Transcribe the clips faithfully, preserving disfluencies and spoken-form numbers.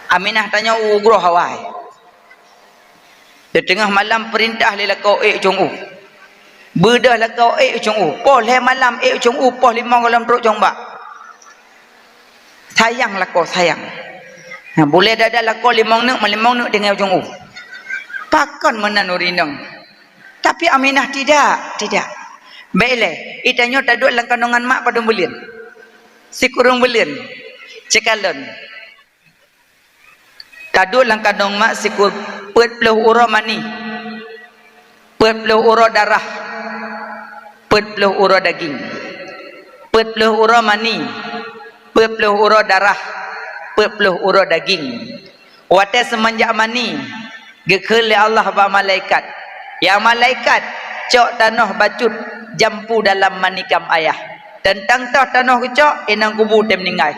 Aminah tanyoe u groh awai. Di teungoh malam peurintah lé lakoe ék u cong u. Beudôh lakoe ék u cong u. Poh lhée malam ék u cong u, poh limong gohlom trok cong bak. Sayang lakoe, sayang. Nah, bulée dada lakoe limong neuk, meulimong neuk tinggai u cong u. Pakon meunan ureuëng inong. Tapi Aminah tidak, tidak. Bék lé, i tanyoe taduek lam kandongan mak padum buleuen. Sikureueng buleuen. Ceukalon. Taduek lam kandong mak siku peuet ploh uroe mani, peuet ploh uroe darah, peuet ploh uroe daging. Peuet ploh uroe mani, peuet ploh uroe darah, peuet ploh uroe daging. Watée seumanjak mani, geukheun lé Allah bak malaikat, "Ya malaikat, cok tanoh bacut jampu dalam manikam ayah." Teuntang toh tanoh geucok, inong kubu tém meuninggai.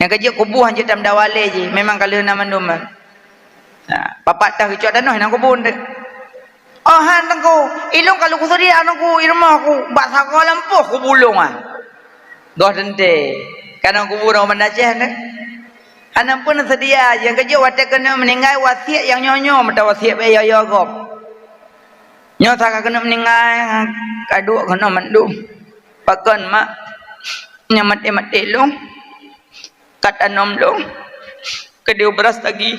Nyang ka jeuet kubu hanjeuet tam dawa lé jih, memang ka lheueh na mandum. Nah, papak tah geucok tanoh nyang kubu teuh. "Oh, han Teungku, ilong ka lôn kuseudia aneuëk ku i rumoh ku, bak sagoe lampôh kubu lôn ah." Goh teuntée, ka na kubu ureuëng Banda Aceh teuh. Hana pun seudia, nyang ka jeuet watée keuneuk meuninggai wasiet nyang nyoe-nyoe meuta wasiet bak yo-yo gob. Nyoe sa ka keuneuk meuninggai, ka duek keunoe mandum. Pakon mak, nyang maté-maté lôn. Ka tanom lôn keudeh u Brastagi.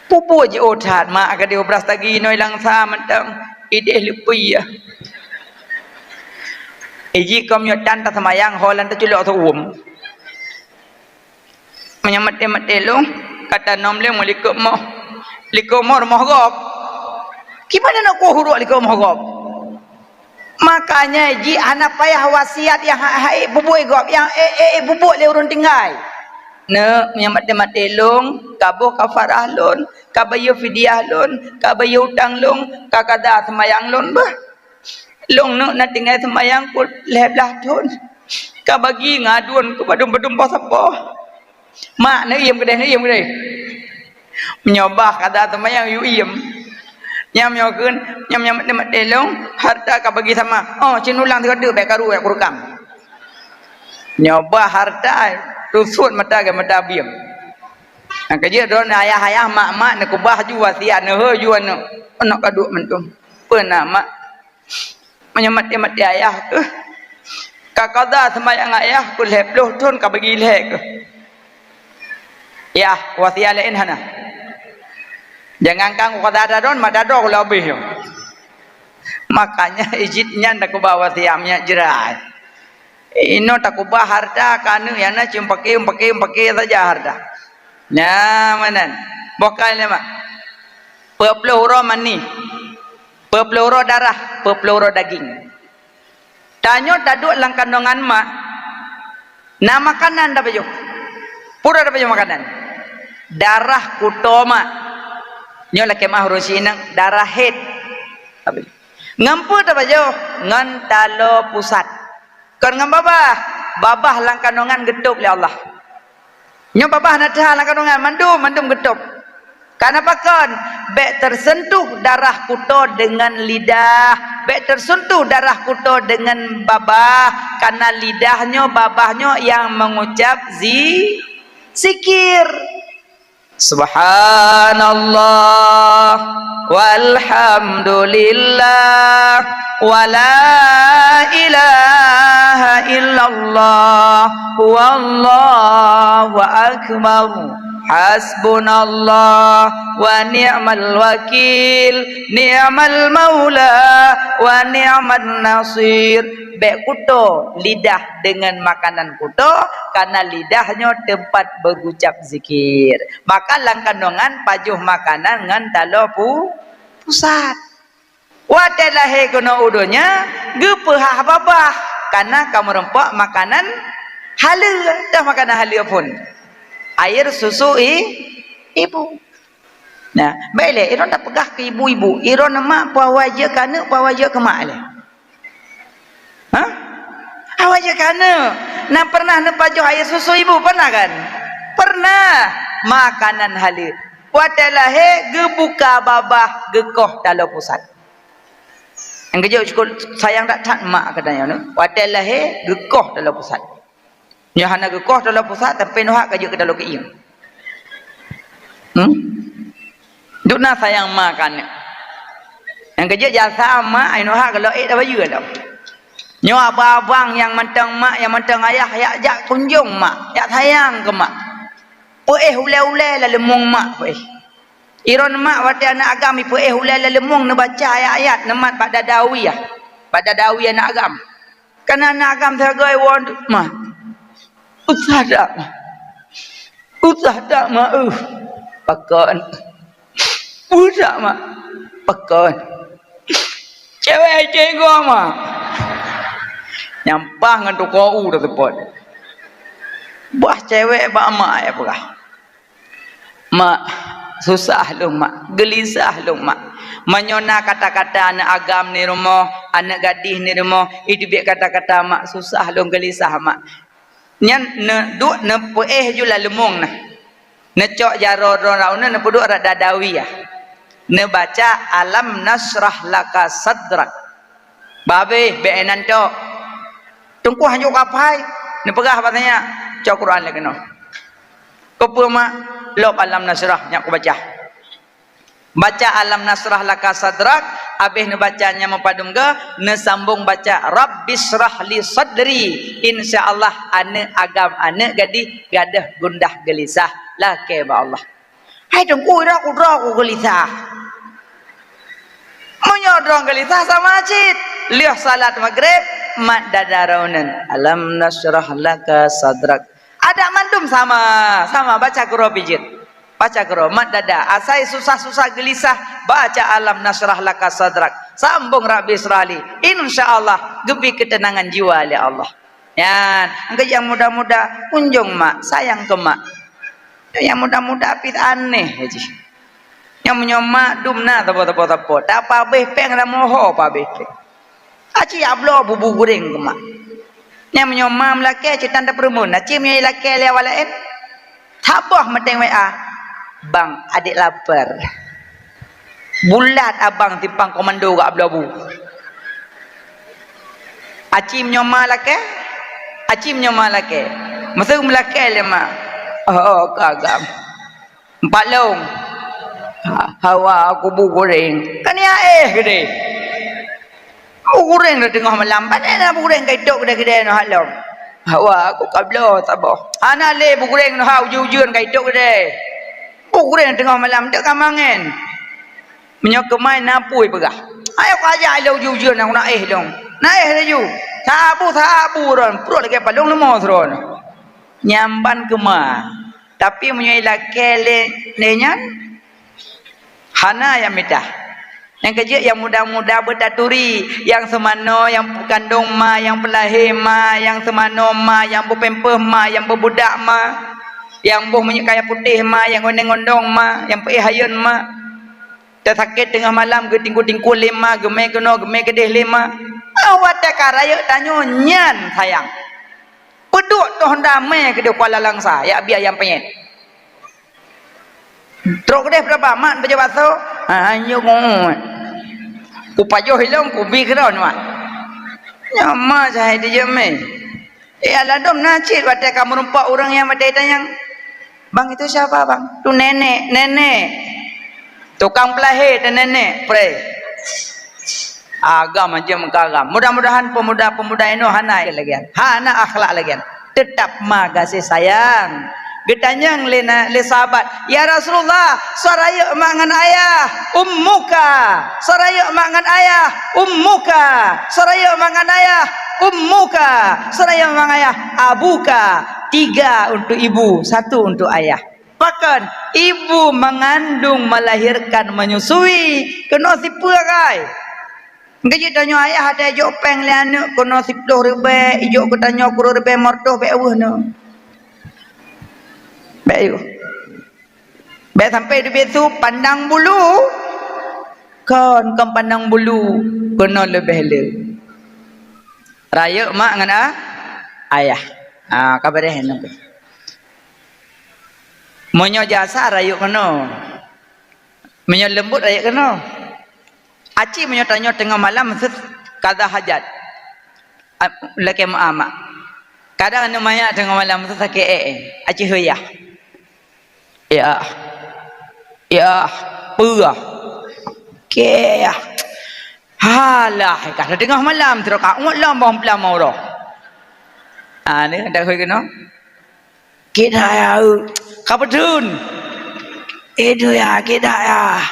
Peue-peue jiôh that mak keudeh u Brastagi, nyoe lam sa mantong idéh leupie. Iji kông nyoe tan taseumayang ho lam teuculok seuuem. Meunyoe maté-maté lôn, ka tanom lé meulikot moh. Likot moh rumoh gob. Kiban na kuh uruek likot moh gob? Makanya jih hana payah wasiat nyang hai-hai peubuet gob, nyang ék-ék peubuet lé ureuëng tinggai. Neuk, nyang maté-maté lôn, ka boh kafarah lôn, ka bayeue fidyah lôn, ka bayeue utang lôn, ka kada seumayang lôn beuh. Lôn neuk na tinggai seumayang peuet lhée blaih thon, ka bagi ngon aduen keu padum-padum boh sapoh. Mak, neuiem keudeh, neuiem keudeh. Meunyoe bah kada seumayang, yue iem. Nyam nyoe kheun, nyam, nyam maté-maté lôn, harta ka bagi sama. Oh, cit ulang sigoe teuk, bék karu, bék kurukang. Nyoe bah harta, rusot mata keu mata biem. Nyang keujeuet droeneuh ayah-ayah, mak-mak, neukeubah ju wasiat, neuhôi ju aneuëk. Aneuëk ka duek mantong. Peue na mak? Meunyoe maté-maté ayah keuh, ka kada seumayang ayah keu lhée ploh thon ka bagi lhée keuh. Yah, wasiat laén hana. Jangankan kada tadon, mak tadon keu leubeh nyoe. Makanya ijit nyan takeubah wasiat meunyoe jrai. Inoe takeubah harta keu aneuëk nyang na cuma paké, paké, paké saja harta. Nyan meunan. Boh kai lé mak. Peuet ploh uroe mani. Peuet ploh uroe darah, peuet ploh uroe daging. Tanyoe taduek lam kandongan mak, na makanan tapajoh. Peue tapajoh makanan? Darah kuto mak. Nyoe lakée meuah ureuëng sinan, darah haid. Ngon peue tapajoh? Ngon taloe pusat. Kon ngon babah. Babah lam kandongan geutôb lé Allah. Nyoe babah na that lam kandongan, mandum, mandum geutôb. Karena pakon? Bék tersentuh darah kuto dengan lidah, bék tersentuh darah kuto dengan babah, karena lidah nyoe, babah nyoe yang mengucap zi-, zikir. Subhanallah, walhamdulillah, wala ilaha illallah, wallahu akbar. Hasbunallah wa ni'mal wakil, ni'mal maula wa ni'man nasir. Bék kuto lidah dengan makanan kuto, karena lidah nyoe tempat berucap zikir. Maka lam kandongan pajoh makanan ngon taloe pu-, pusat. Watée lahé keunoe u donya, geupeuhah babah, kana ka meurumpok makanan haleue. Teuh makanan haleue phon, air susu i-, ibu. Nah, bék lé, droeneuh tapeugah keu ibu-ibu, droeneuh mak peue awai jeuet keu aneuëk, peue awai jeuet keu mak lé. Hah? Awai jeuet keu aneuëk. Na pernah neupajoh air susu ibu? Pernah kan? Pernah. Makanan haleue. Watée lahé geubuka babah, geukoh taloe pusat. Nyang geujok syukur sayang that-that mak keu tanyoe nyoe. Watée lahé geukoh taloe pusat. Nyoe hana geukoh taloe pusat, tapi neuhak ka jeuet keu taloe keuieng. Hmm? Duna sayang ma keu aneuk. Nyang keujeuet jasa ma, ai neuhak geulok ék tabayeue lom. Nyoe abang-abang nyang mantong mak, nyang mantong ayah, jak, jak kunjong mak, jak sayang keu mak. Peuéh ulée-ulée lam leumong mak peuéh. Iron mak watée aneuk agam ipeuéh ulée lam leumong neubaca ayat-ayat neumat bak dada wie, bak dada wie aneuk agam. Kana aneuk agam sigoe woe, "Ma, usah dak, Ma. Usah dak, Ma, uh." Pakon. "Usah, Ma." Pakon. "Cewek cegom, Ma." Nyampah ngon tukoe u teupot. Bah cewek bak mak ya peugah. "Mak, susah lôn, Mak. Geulisah lôn, Mak. Meunyoe na kata-kata aneuk agam ni rumoh, aneuk gadih ni rumoh, iteubiet kata-kata, Mak, susah lôn, geulisah, Mak." Nyan neuduek neupeuéh ju lam leumong na. Neucok jaroe droe rot uneuen neupeuduek rot dada wie. Neubaca, "Alam nasyrah laka sadrak." Babeh, bék inan tok. Teungku hanjeuet kapai, neupeugah bak nyak, "Cok Quran lé keunoe." "Keupeue, Mak?" "Lop Alam Nasyrah nyak kubaca." Baca Alam Nasyrah Laka Sadrak, abéh neubaca nyang meupadum goe, neusambong baca Rabbisyrah Li Sadri. Insya Allah aneuk agam, aneuk gadih gadôh gundah geulisah. Lakée bak Allah. Hai Teungku, ira kudroe ku geulisah. Meunyoe droe geulisah sama cit. Lheueh salat Maghrib, mat dada droeneuh. Alam nasyrah laka sadrak. Adak mandum sama, sama baca keudroe pih jeuet. Baca keudroe, mat dada. Asai susah-susah geulisah, baca alam nasyrah laka sadrak. Sambong Rabbi israh li. Insya Allah, geubri keuteunangan jiwa lé Allah. Nyan, engkau nyang muda-muda, kunjong mak, sayang keu mak. Nyang muda-muda pih aneh jih. Nyang meunyoe mak dum na sapo-sapo-sapo, tapabeh péng lam moho pabeh péng. Aci abloe bubu guréng keu mak. Nyang meunyoe mak meulakée, cit tan tapeureumeun, aci meunyoe ilakée lé awak laén. Saboh meuteng W A, "Bang, adek lapar." Bulat abang simpang komando gak blobu. Aci meunyoe ma lakée, aci meunyoe ma lakée. Meuseu meulakée lé ma. Oh, ka agam. Empat lông. Ha, hawa aku bu goreng. Kan ya eh gede. Bu goreng dah tengah malam. Pandai dah bu goreng kai tok gede-gede noh halom. Hawa aku kablo saboh. Hana lé bu goreng noh ha ujeuen-ujeuen kai tok gede. Bu goreng tengah malam tok ka mangen. Meunyoe keumai na pui peugah. Ayo ku ajak ilong ujeuen-ujeuen nyang na éh lông. Na éh laju. Sabu-sabu ron, pruet lagée palong leumo seudroe. Nyamban keuma. Tapi meunyoe ilakée lé, lé nyan, hana nyang mita. Nyang keujeuet nyang muda-muda beutaturi, nyang seumanoe, nyang peukandong ma, nyang peulahé ma, nyang seumanoe ma, nyang beupempeuh ma, nyang beubudak ma, nyang boh minyeuk kaya putéh ma, nyang goneng-gondong ma, nyang peuéh hayeuen ma. Teusakét teungoh malam geutingkue-tingkue lé ma, geumé keunoe, geumé keudeh lé ma. Ah, watée ka rayeuk tanyoe nyan sayang. Peuduek toh damé keudeh Kuala Langsa, yak biaya nyang peunyét. Trok keudeh peuraba mat beujabat so, ha, nyoe ngon. Kupajoh ilong, kubi keudroe nyoe. Nyama cahai dijamé. Eh, aladom na cit watée ka meurumpok ureuëng nyang watée tanyong, "Bang, itu siapa, Bang?" "Tu nenek, nenek." Tukang peulahé teu nenek, preh. Agam macam ka agam. Mudah-mudahan pemuda-pemuda inoe hana lagée nyan. Hana akhlak lagée nyan. Teutap ma gaséh sayang. Geutanyong lé na-, lé sahabat, "Ya Rasulullah, soe rayeuk mak ngon ayah?" "Ummuka." "Soe rayeuk mak ngon ayah?" "Ummuka." "Soe rayeuk mak ngon ayah?" "Ummuka." "Soe rayeuk mak ngon ayah?" "Abuka." Tiga untuk ibu, satu untuk ayah. Pakon? Ibu mengandung, melahirkan, menyusui. Keunoe sipeue kai? Geujeuet tanyoe ayah ada jok péng lé aneuk keunoe siploh ribée, ijok keu tanyoe keu ribée meurtoh bék weueh nyoe. Bék yue. Bék sampai teubiet su pandang bulu. Kon, kon pandang bulu, keunoe leubeh le. Rayeuk mak ngon a-, ayah. Ha, ka beureh nyoe. Meunyoe jasa rayeuk keunoe. Meunyoe leumbot rayeuk keunoe. Aci meunyoe tanyoe teungoh malam meuseuet kada hajat. A-, lakée meu'ah mak. Kadang aneuk manyak teungoh malam tu sakét ék, eh. Aci heueh yah. Yah. Yah. Peugah. Keh yah. Halah, ka teungoh malam, teurok ka uet lom boh peulamoe roh. Ah, ni, dak hôi keunoe. Kidak ya, eu, ka peutheun. Idu ya, kidak ya.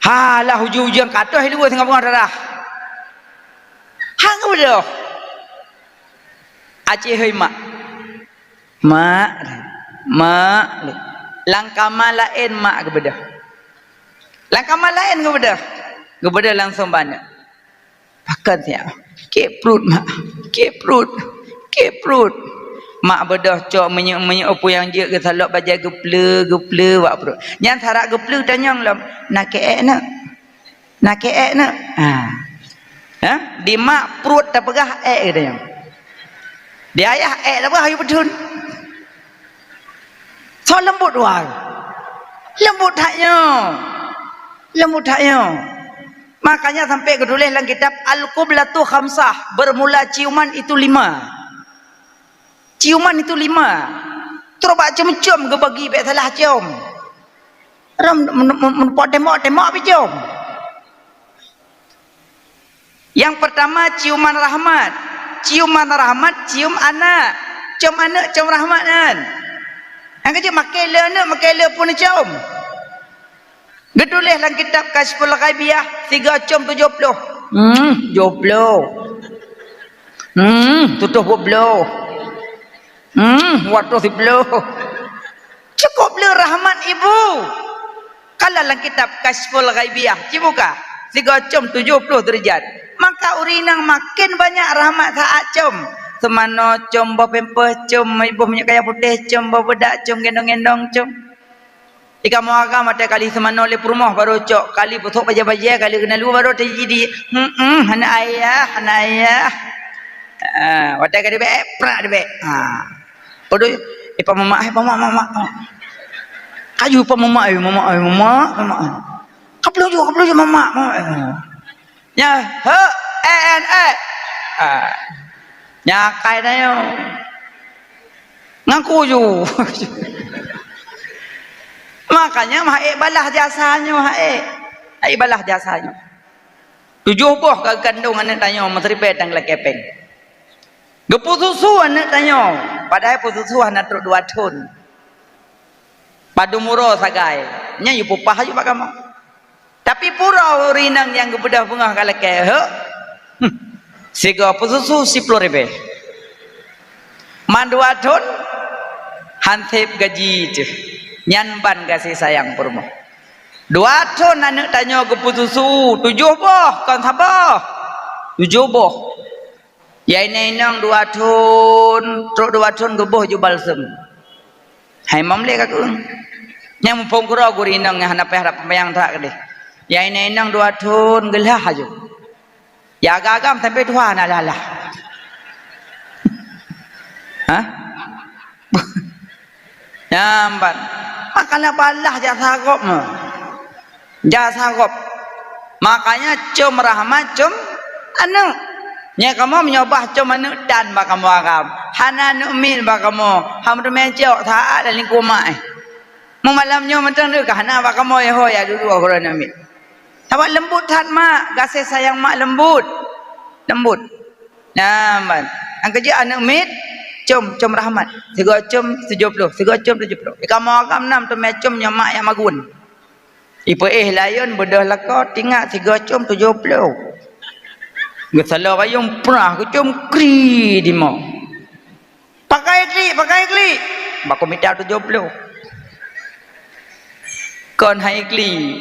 Halah, uju-uju nyang ka toh luweh teungoh beungoh darah. Hang geubeudôh. Aci hôi mak. Mak, mak, lam kama laén mak geubeudôh. Lam kama laén geubeudôh. Geubeudôh langsung bak aneuk. Pakon siat? Kek pruet, mak. Kek pruet. Kek pruet. Mak beudôh cok minyeuk-minyeuk, peue nyang jeuet geusalok bajèe geupleue, geupleue bak pruet. Nyan sarat geupleue tanyong lom, "Na keu ék, neuk? Na keu ék, neuk?" Ha. Ha? Di mak pruet tapeugah ék geutanyoe. Di ayah ék tapeugah ayu peutheun. Soe leumbot wai. Leumbot that nyoe. Leumbot that nyoe. Makanya sampai geutuléh lam kitab Al-Qiblatu Khamsah, bermula ciuman itu lima. Ciuman itu lima. Trok bak com-com geubagi, bèk salah com. Ram men-, men-, men-, tembok-tembok pi com. Yang pertama ciuman rahmat. Ciuman rahmat, cium anak. Com aneuk, com rahmat nyan. Nyang keujeuet makai le aneuk, makai le pun com. Geutuléh lam kitab Kasyful Ghaibiyah, sigoe com tujoh ploh. Hmm, tujoh ploh. Hmm, tujoh ploh. Hmm, dua ratus sepuluh. Cukup le rahmat ibu. Kalau lam kitab Kasyful Ghaibiyah, cibuka, sigoe com tujoh ploh deurajat. Maka ureueng inong makin banyak rahmat saat com. Seumanoe com, boh pampers com, boh minyeuk kayèe putéh com, boh beudak com, gendong-gendong com. Di kamoe agam watèe kali seumanoe lé peurumoh barô cok, kali peutrok bajèe-bajèe, kali keuneuk lu barô teujadi, "Hmm, hmm, hana ayah, hana ayah." Ah, watèe ka dibèk, prak dibèk. Ah. Padahai, eh, pa mamak, eh, pa mamak, mamak, mamak. Kaju pa mamak, eh, mamak, eh, mamak, mamak. Ka peuleuh ju, ka peuleuh ju, mamak, mamak. Nyan, he, eh, eh, eh. Ah. Nyan akai tanyoe. Ngaku ju. Makanya meuhai balah jasa nyoe, hai. Hai balah jasa nyoe. Tujoh boh ka geukandong aneuk tanyoe, meuseuribèe tan lakèe pèng. Geupeususu aneuk tanyoe, padahai peususu hana trok dua thon. Padum uroe sagai, nyan yue peupah aju bak kamoe. Tapi pura ureueng inong nyang geubeudôh beungoh ka lakèe, heuek. Hmm. Sigoe peususu siploh ribèe. Man dua thon, han sép gaji teuh. Nyan ban gaséh sayang peurumoh. Dua thon aneuk tanyoe geupeususu, tujoh boh, kon saboh. Tujoh boh. Ya inong-inong dua thon, trok dua thon geuboh ju balsem. Hai mam lé ka keueng. Nyang muphom keudroe gurèe inong nyang hana payah rab peumayang that keudeh. Ya inong-inong dua thon geulah aju. Ya agam-agam sampai tuha na lah-lah. Hah? Nyan ban. Makanya balah jasa gob meuh. Jasa gob. Makanya com rahmat com aneuk. Nyan kamoe meunyoe bah com aneuk tan bak kamoe agam. Hana aneuk miet bak kamoe. Ham teumé cok saát dan lingkue mak, eh. Meumalam nyoe mantong deuh ka hana bak kamoe ho ya dudoe keu aneuk miet. Sabab leumbot that mak, gaséh sayang mak leumbot. Leumbot. Nyan ban. Nyang keujeuet aneuk miet, com, com rahmat. Sigoe com tujoh ploh, sigoe com tujoh ploh. Di kamoe agam nam teumé com nyoe mak nyang magun. Ipeuéh layeuen beudôh lakoe, tingat sigoe com tujoh ploh. Geusaloe payong prah geucom kri dimoe. Pakai klik, pakai klik. Bak komita tujoh ploh. Kon hai klik.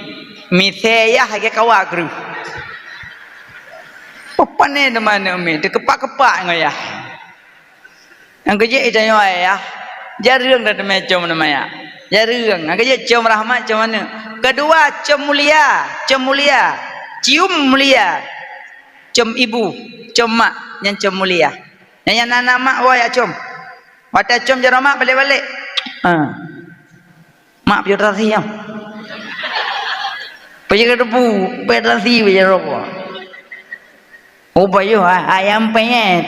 Misé yah lagèe kawa kreueh. Peue pané teuma aneuk miet, teukeupak-keupak ngon yah. Nyang keujeuet tanyoe ayah, jareueng that teumé com aneuk manyak. Jareueng, nyang keujeuet com rahmat, com aneuk. Keudua, com mulia, com mulia. Cium mulia. Com ibu, com mak, nyan com mulia. Nyan nyang na, na mak woe jak com. Watèe com jaroe mak balek-balek. Ha. Mak piôh terasi nyoe. Pajak ka teupeu, pajak terasi pajak rokok. Oh, pajoh, ha-, ayam penyet.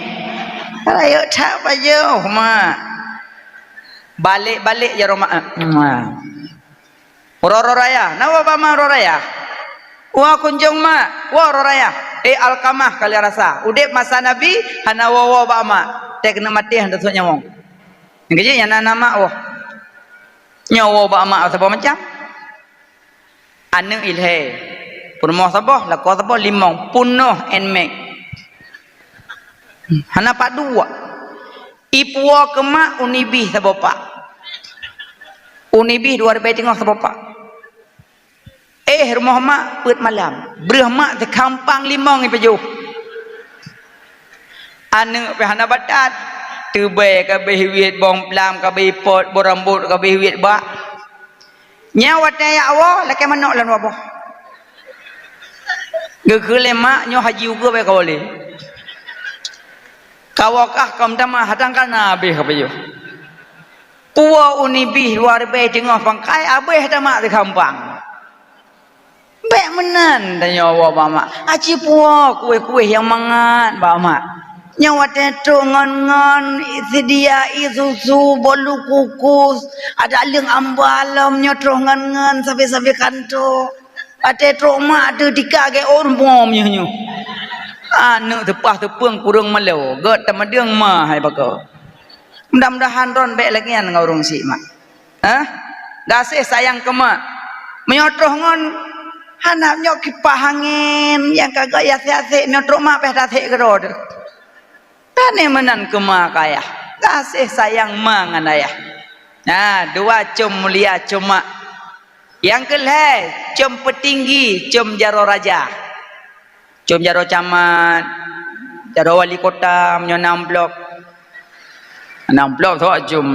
Rayeuk that pajoh, mak. Balek-balek jaroe mak. Uroe-uroe raya, na woe bak mak uroe raya? Woe kunjong mak, woe uroe raya. Eh, Alkamah kali rasa. Udeb masa Nabi, hana woe-woe bak mak. Teuh keuneuk maté, hana sôk nyawöng. Nyang keujeuet nyan na, na mak woe. Nyoe woe bak mak saboh macam. Aneuk ilhèe. Peurumoh saboh, lakoe saboh, limong. Peunoh nmax. Hana padub. Ipuwoe keu mak u Nibih saboh pak. U Nibih dua ribèe teungoh saboh pak. Eh, rumoh mak peuet malam. Breuh mak sikhampang limong ipajoh. Aneuk pih hana batat. Teubèe ka abéh wiet, bông plam ka abéh ipot, bông rambôt ka abéh wiet bak. Nyan watèe jak woe, lakèe manok lôn woe boh. Geukheun lé mak, nyoe haji ukeue bèk kawoe lé. Kawoe kah kon tamah, hatang kana abéh ka pajoh. Puwoe u Nibih dua ribèe teungoh pangkai, abéh tamat sikhampang. Bèk meunan tanyoe woe bak mak. Aci puwoe kuéh-kuéh nyang mangat bak mak. Nyoe watèe trok ngon-ngon, seudia ie susu, bolu kukus, adak leueng amba lom nyoe trok ngon-ngon sabe-sabe kantô. Watèe trok mak teuh tika gét ôn bom nyoe nyoe. Aneuk teupah teupeueng kureueng malo, gèt tamadeueng ma hai bako. Mudah-mudahan droen bèk lagèe nyan ngon ureueng syiek mak. Hah? Gaséh sayang keu mak. Meunyoe troh ngon hana nyoe kipah angén nyang ka gèt yasé-yasé, meunyoe trok mak pih tasé keudroe teuh. Tanyoe meunan keu ma keu ayah. Gaséh sayang ma ngon ayah. Nah, dua com mulia com mak. Nyang keu lhèe, com peutinggi, com jaroe raja. Com jaroe camat, jaroe wali kota, meunyoe na amplop. Na amplop, sok com.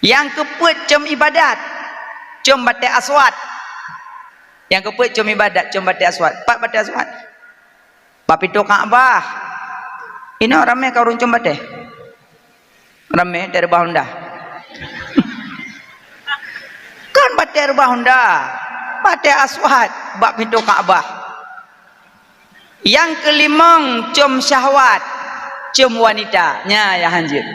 Nyang keupeuet com ibadat, com batèe aswad. Nyang keupeuet com ibadat, com batèe aswad. Pat batèe aswad? Bak pintoe Ka'bah. Inoe ramé ka ureueng com batèe. Ramé, batèe reubah Honda. Kon batèe reubah Honda, batèe aswad bak pintoe Ka'bah. Nyang keulimong com syahwat, com wanita. Nyan nyang hanjeuet.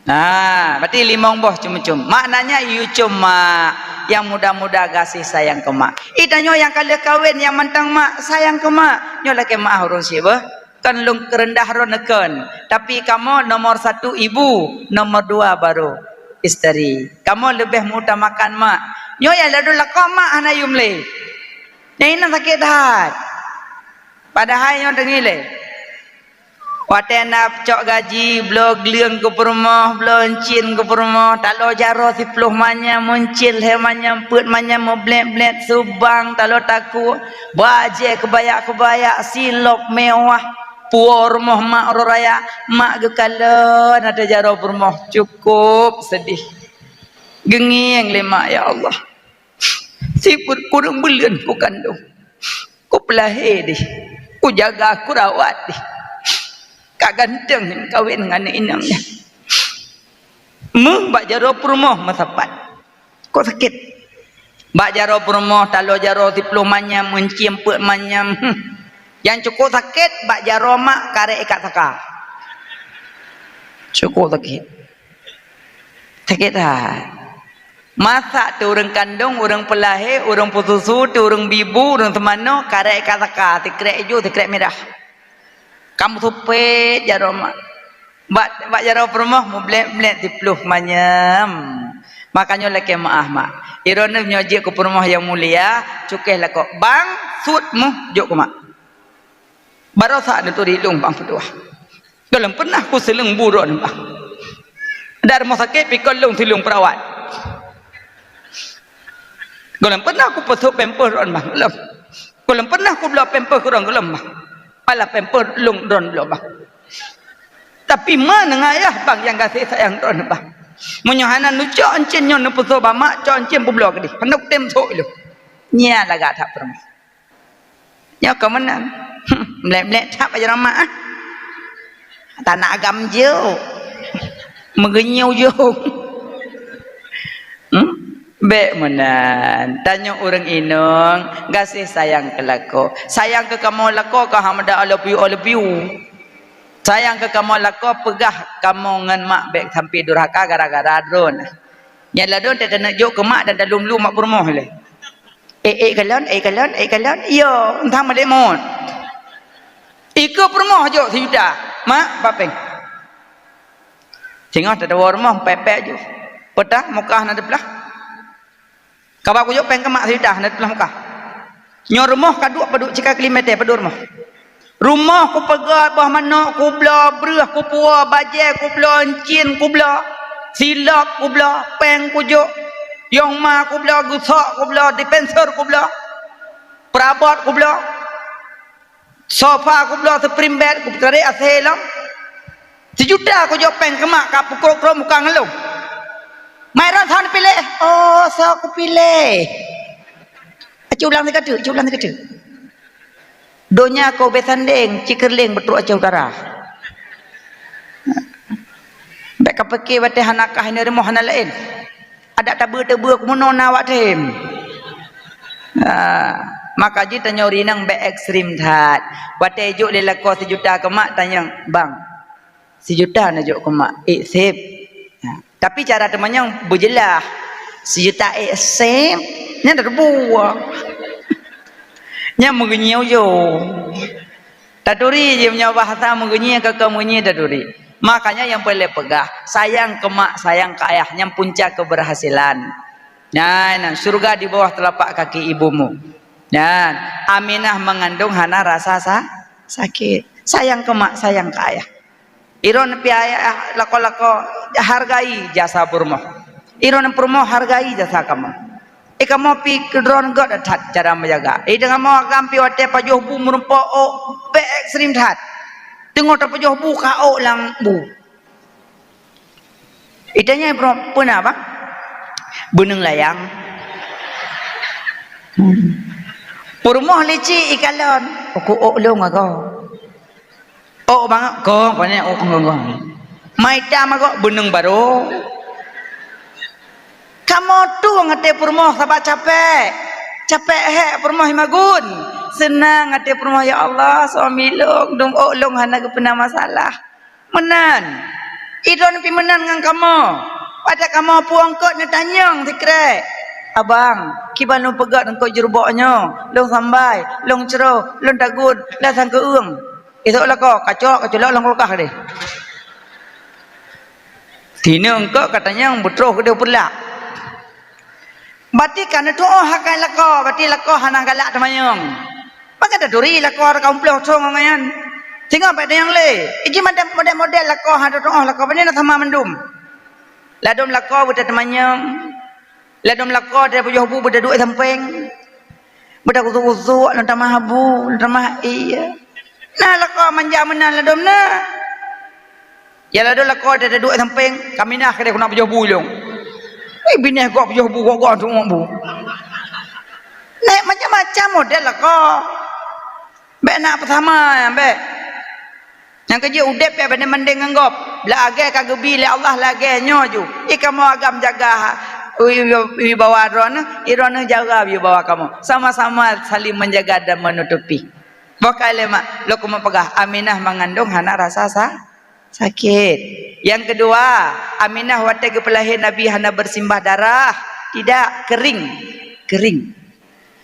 Nah, berarti limong boh com-com. Maknanya yue com mak, nyang muda-muda gaséh sayang keu mak. Ih, tanyoe nyang ka lheueh kawen nyang mantong mak, sayang keu mak. Nyoe lakèe meu'ah ureueng syiek beuh. Kon lôn keureundah droeneuh kon, tapi kamoe nomor satu ibu, nomor dua baru isteri. Kamoe leubeh mengutamakan mak. Nyoe nyang ladôm lakoe mak hana yum lé. Nyang inan sakét that. Padahai nyoe teungi lé. Watèe na cok gaji, bloe gleueng keu peurumoh, bloe euncien keu peurumoh, talo jaroe siploh manyam, meuncien lhèe manyam, peuet manyam, meublét-blét, subang, talo takue, bajèe keubaya-keubaya, silop mewah, puwoe rumoh mak uroe raya, mak geukalon ateueh jaroe peurumoh, cukôp seudeh. Geungieng lé mak, "Ya Allah, sifeuet kureueng buleuen kukandong, kupeulahé deh, kujaga, kurawat deh, ka ganteng kawen ngon aneuk inong nyan." Meuh bak jaroe peurumoh meusapat. Kok sakét? Bak jaroe peurumoh, talo jaroe siploh manyam, euncien peuet manyam. Hmm. Nyang cukôp sakét bak jaroe mak karek ikat saka. Cukôp sakét. Sakét that. Masak teuh ureueng kandong, ureueng peulahé, ureueng peususu, teuh ureueng bibu, ureueng seumanoe, karek ikat saka, sikrek ijo, sikrek mirah. Ka meusupet jaroe mak. Bak, bak jaroe peurumoh meublét-blét siploh manyam. Makajih nyoe lakèe meu'ah mak. Droeneuh nyoe jeuet keu peurumoh nyang mulia, cukéh lakoe bang, sut meuh jok keu mak. Baroesa neuturi lôn bang peutuah. Gohlom peunah kuseuleueng bu droeneuh bang. Dari rumoh sakét pih kon lôn sileueng peurawat. Gohlom peunah kupeusôk pampers droeneuh bang, gohlom. Gohlom peunah kubloe pampers keu droeneuh, gohlom bang. Malah pampers lôn droeneuh bloe bang. Tapi ma ngon ayah bang nyang gaséh sayang droeneuh bang. Meunyoe hana neucok euncien nyoe neupeusoe bak mak, cok euncien peubloe keudeh. Hana kutem sôk lôn. Nyan lagak that peurumoh. Nyoe ka meunan. Mlek-mlek that bak jaroe mak, ah. Tanak agam jok. Meugeunyue ujong. Hmm? Bèk meunan. Tanyoe ureueng inong, gaséh sayang keu lakoe. Sayang keu kamoe lakoe ka hana meuda I love you, I love you. Sayang keu kamoe lakoe, peugah kamoe ngon mak bék sampoe durhaka gara-gara droeneuh. Nyan ladôm teuneuk jok keu mak dan talum-lum mak peurumoh lé. Eh, eh, kalon, eh, kalon, eh, kalon. Yo, entah malek mot. Ikeu peurumoh jok sijuta. Mak, bak péng. Singoh teudawa rumoh, pek-pek ju. Peutah, mukah na teupeulaih. Kaba kujok péng keu mak sijuta, na teupeulaih mukah. Nyoe rumoh ka duek padub, cit ka keu limong meter padub rumoh. Rumoh kupeugöt boh manök kubloe, breueh kupuwoe, bajée kubloe, encin kubloe, silop kubloe, péng kujok, yong ma kubloe, geusok kubloe, dispenser kubloe, peurabot kubloe, sofa kubloe, spring bed kupeutarék asèe lom. Sijuta kujok péng keu mak ka peukrok-krok muka ngon lôn. Mai ron, soe neupiléh? Oh, soe kupiléh? Aci ulang sigoe teuk, aci ulang sigoe teuk. Donya keu ubé sandéng, cit keureuleng beutrok Aceh Utara. Bék kapike watée hana kah, inoe rumoh hana laén. Adak tabeue-tabeue keumeunong na awak tem. Ah, maka jih tanyoe ureueng inong bék ekstrem that. Watée jok lé lakoe sijuta keu mak, tanyong, "Bang, sijuta neujok keu mak, ék sép." Ha, tapi cara teumanyong beujeulaih, "Sijuta ék sép?" Nyan dah teubuah. Nyan meugeunyi ujong. Taturi jih meunyoe bahasa meugeunyi, keu-keu meugeunyi taturi. Makanya nyang peureulée peugah, sayang keu mak, sayang keu ayah, nyan punca keberhasilan. Nyan, nyan, syurga di bawah telapak kaki ibumu. Nyan, Aminah mengandung hana rasa sa-, sakit. Sayang keu mak, sayang keu ayah. Droeneuh pih ayah lakoe-lakoe, hargai jasa peurumoh. Droeneuh peurumoh, hargai jasa kamoe. Eh, kamoe pih keudroe göt that cara meujaga. Eh, kamoe agam pih watée pajoh bu meurumpok ôk, bék ekstrem that. Teungoh tapajoh bu ka ôk lam bu. Itanya peuna, Bang? Beuneueng layang. Hmm. Peurumoh licik ikalon, uku ôk lôn agoe. Ôk bangat, kong, pane ôk kong, kong. Maitam agoe beuneueng barô. Kamoe tueng até peurumoh sabab capek. Capek hék peurumoh imagun. Seunang até peurumoh, "Ya Allah, suami lôn, dum ôk lôn hana geupeuna masalah." Meunan. Idon pih meunan ngon kamoe. Watée kamoe puwoe eungkôt neutanyong sikrek, "Abang, kiban lôn peugét eungkôt jurubok nyoe, lôn sambai, lôn cro, lôn tagun, lôn sang keueung." Isok lakoe, kacok, kaculok lam kulkas deh. Sineuk eungkôt katanyong beutroh keudeh peulak. Bati ka neutuoh akai lakoe, bati lakoe hana galak teumanyong. Maka taturi lakoe raka umploh thong ngon nyan. Singoh bék tanyong lé. Iji model-model lakoe hana tuoh lakoe, bani na sama mandum. Ladom lakoe beuta teumanyong. Ladom lakoe teupajoh bu beuta duek sampéng. Beuta kusuk-kusuk, lôn tamah bu, lôn tamah ie. Nah lakoe manja meunan ladom na. Ya ladom lakoe teuduek sampéng, kaminah keudeh keuneuk pajoh bu ilong. Eh, binéh gob pajoh bu, gob-gob tuek bu. Nèk macam-macam model lakoe. Bék na peusama nyan bék. Nyang keujeuet udeb bék bandéng-bandéng ngon gob. Lagée ka geubi lé Allah lagée nyoe ju. I kamoe agam jaga wi-, wi-, wibawa droeneuh, i droeneuh jaga wibawa kamoe. Sama-sama saling menjaga dan menutupi. Boh ka lé mak, lôn keumeung peugah, Aminah mengandung hana rasa sa-, sakét. Nyang keudua, Aminah watée geupeulahé Nabi hana bersimbah darah, tidak, kering. Kering.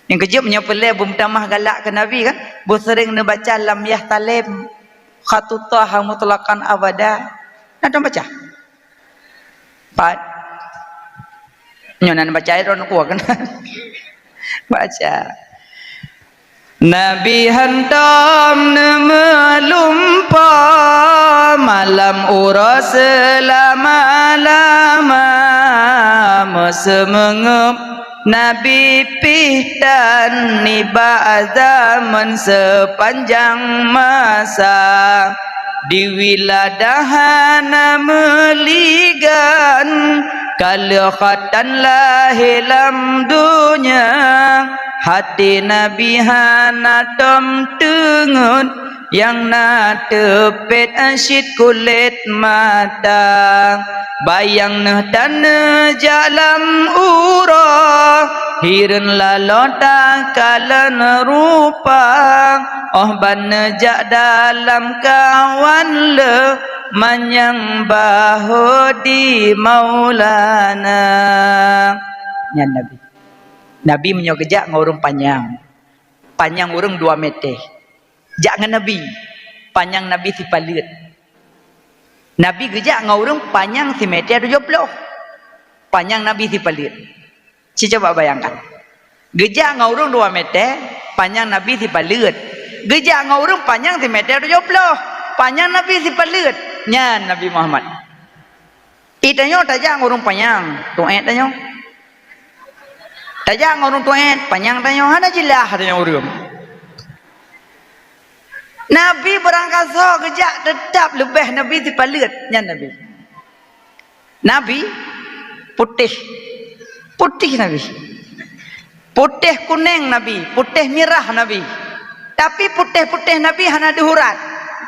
Nyang keujeuet meunyoe peureulée beumeutamah galak keu Nabi kan, beuseuréng neubaca lam yah talem, khatutaha mutlaqan abada. Na dong baca? Pat. Nyoe nan baca droe kuah kan. Baca. Nabi hantom neumeulumpoe malam uroe seulama-lama, meuseumeungeup Nabi pih tan nibak zaman seupanjang masa. Di wiladah hana meuligan, ka lheueh khatan lahé lam donya, haté Nabi hana tom teungeut, nyang na teupet cit kulét mata. Bayang neuh tan neujak lam uroe, Hireuen laloe takalon rupa, óh ban neujak dalam kawan lé, manyang bahô di Maulana. Nyan Nabi. Nabi meunyoe geujak ngon ureuëng panyang, panyang ureuëng dua meter. Jak ngon Nabi, panyang Nabi sipaleuet. Nabi geujak ngon ureuëng panyang simeter tujoh ploh. Panyang Nabi sipaleuet. Ci coba bayangkan. Geujak ngon ureuëng dua meter, panyang Nabi sipaleuet. Geujak ngon ureuëng panyang simeter tujoh ploh. Panyang Nabi sipaleuet. Nyan Nabi Muhammad. Ih, tanyoe tajak ngon ureuëng panyang, tuét tanyoe. Tajak ngon ureuëng tuét, panyang tanyoe, hana jeulaih tanyoe ureuëng. Nabi beurangkasoe geujak, teutab leubeh Nabi sipaleuet, nyan Nabi. Nabi putéh. Putéh Nabi. Putéh kunéng Nabi, putéh mirah Nabi. Tapi putéh-putéh Nabi hana deuh urat.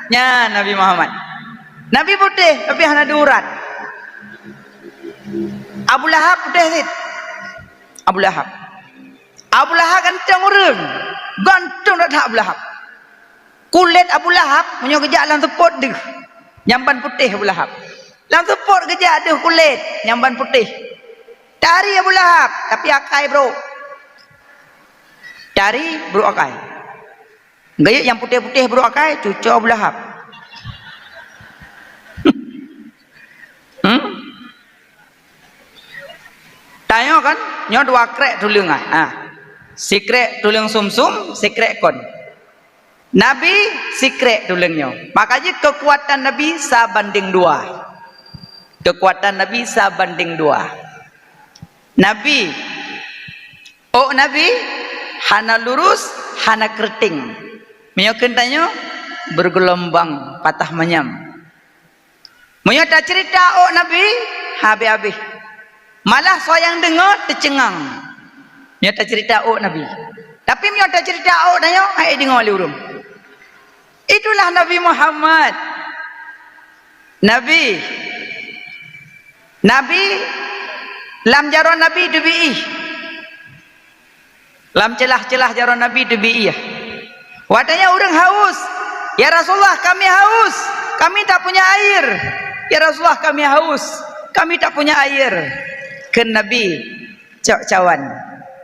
Nyan Nabi Muhammad. Nabi putéh, tapi hana deuh urat. Abu Lahab putéh cit. Abu Lahab. Abu Lahab ganteng ureuëng. Ganteng that-that Abu Lahab. Kulét Abu Lahab, meunyoe geujak lam seupôt deuh, nyan ban putéh Abu Lahab. Lam seupôt geujak deuh kulét, nyan ban putéh. Tari Abu Lahab, tapi akai brôk. Tari brôk akai. Geuyue nyang putéh-putéh brôk akai, cuco Abu Lahab. Hmm? Tanyoe kan, nyoe dua krék tuleueng ai. Ah. Sikrék tuleueng sumsum, sikrék kon. Nabi sikrék tuleueng nyoe. Maka jih keukuatan Nabi sa bandéng dua. Keukuatan Nabi sa bandéng dua. Nabi, ôk Nabi hana lurus, hana keureuteng. Meunyoe kheun tanyoe, beurgeulombang, patah manyam. Meunyoe taceurita ôk Nabi, habéh-habéh. Malah soe nyang deungoe teuceungang. Meunyoe taceurita ôk Nabi. Tapi meunyoe taceurita ôk tanyoe, hai deungoe lé ureuëng. Itulah Nabi Muhammad. Nabi. Nabi, lam jaroe Nabi teubiih. Lam ceulah-ceulah jaroe Nabi teubiih. Watée nyan ureuëng haus, "Ya Rasulullah, kami haus. Kami tak punya air. Ya Rasulullah, kami haus. Kami tak punya air." Kheun Nabi, "Cok cawan."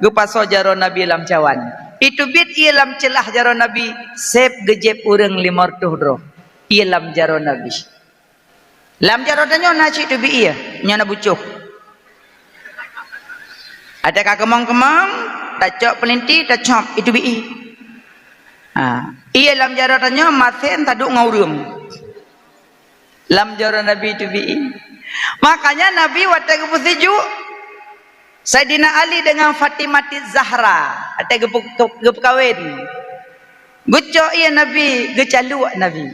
Geupasoe jaroe Nabi lam cawan. Iteubiet ié lam ceulah jaroe Nabi, seb geujieb ureuëng limong reutôh droe. Ié lam jaroe Nabi. Lam jaroe tanyoe na cit teubiih ié, nyoe na bucoh. Ada ka keumong-keumong, tacok peulinti, tacok iteubiih ié. Ha, ié lam jaroe tanyoe masen taduek ngon ureuëng. Lam jaroe Nabi teubiih ié. Makanya Nabi watée geupeusijuek Saidina Ali deungon Fatimah Zahra, watée geupeu-, geupeukawen. Geucok ié Nabi, geucaluk Nabi.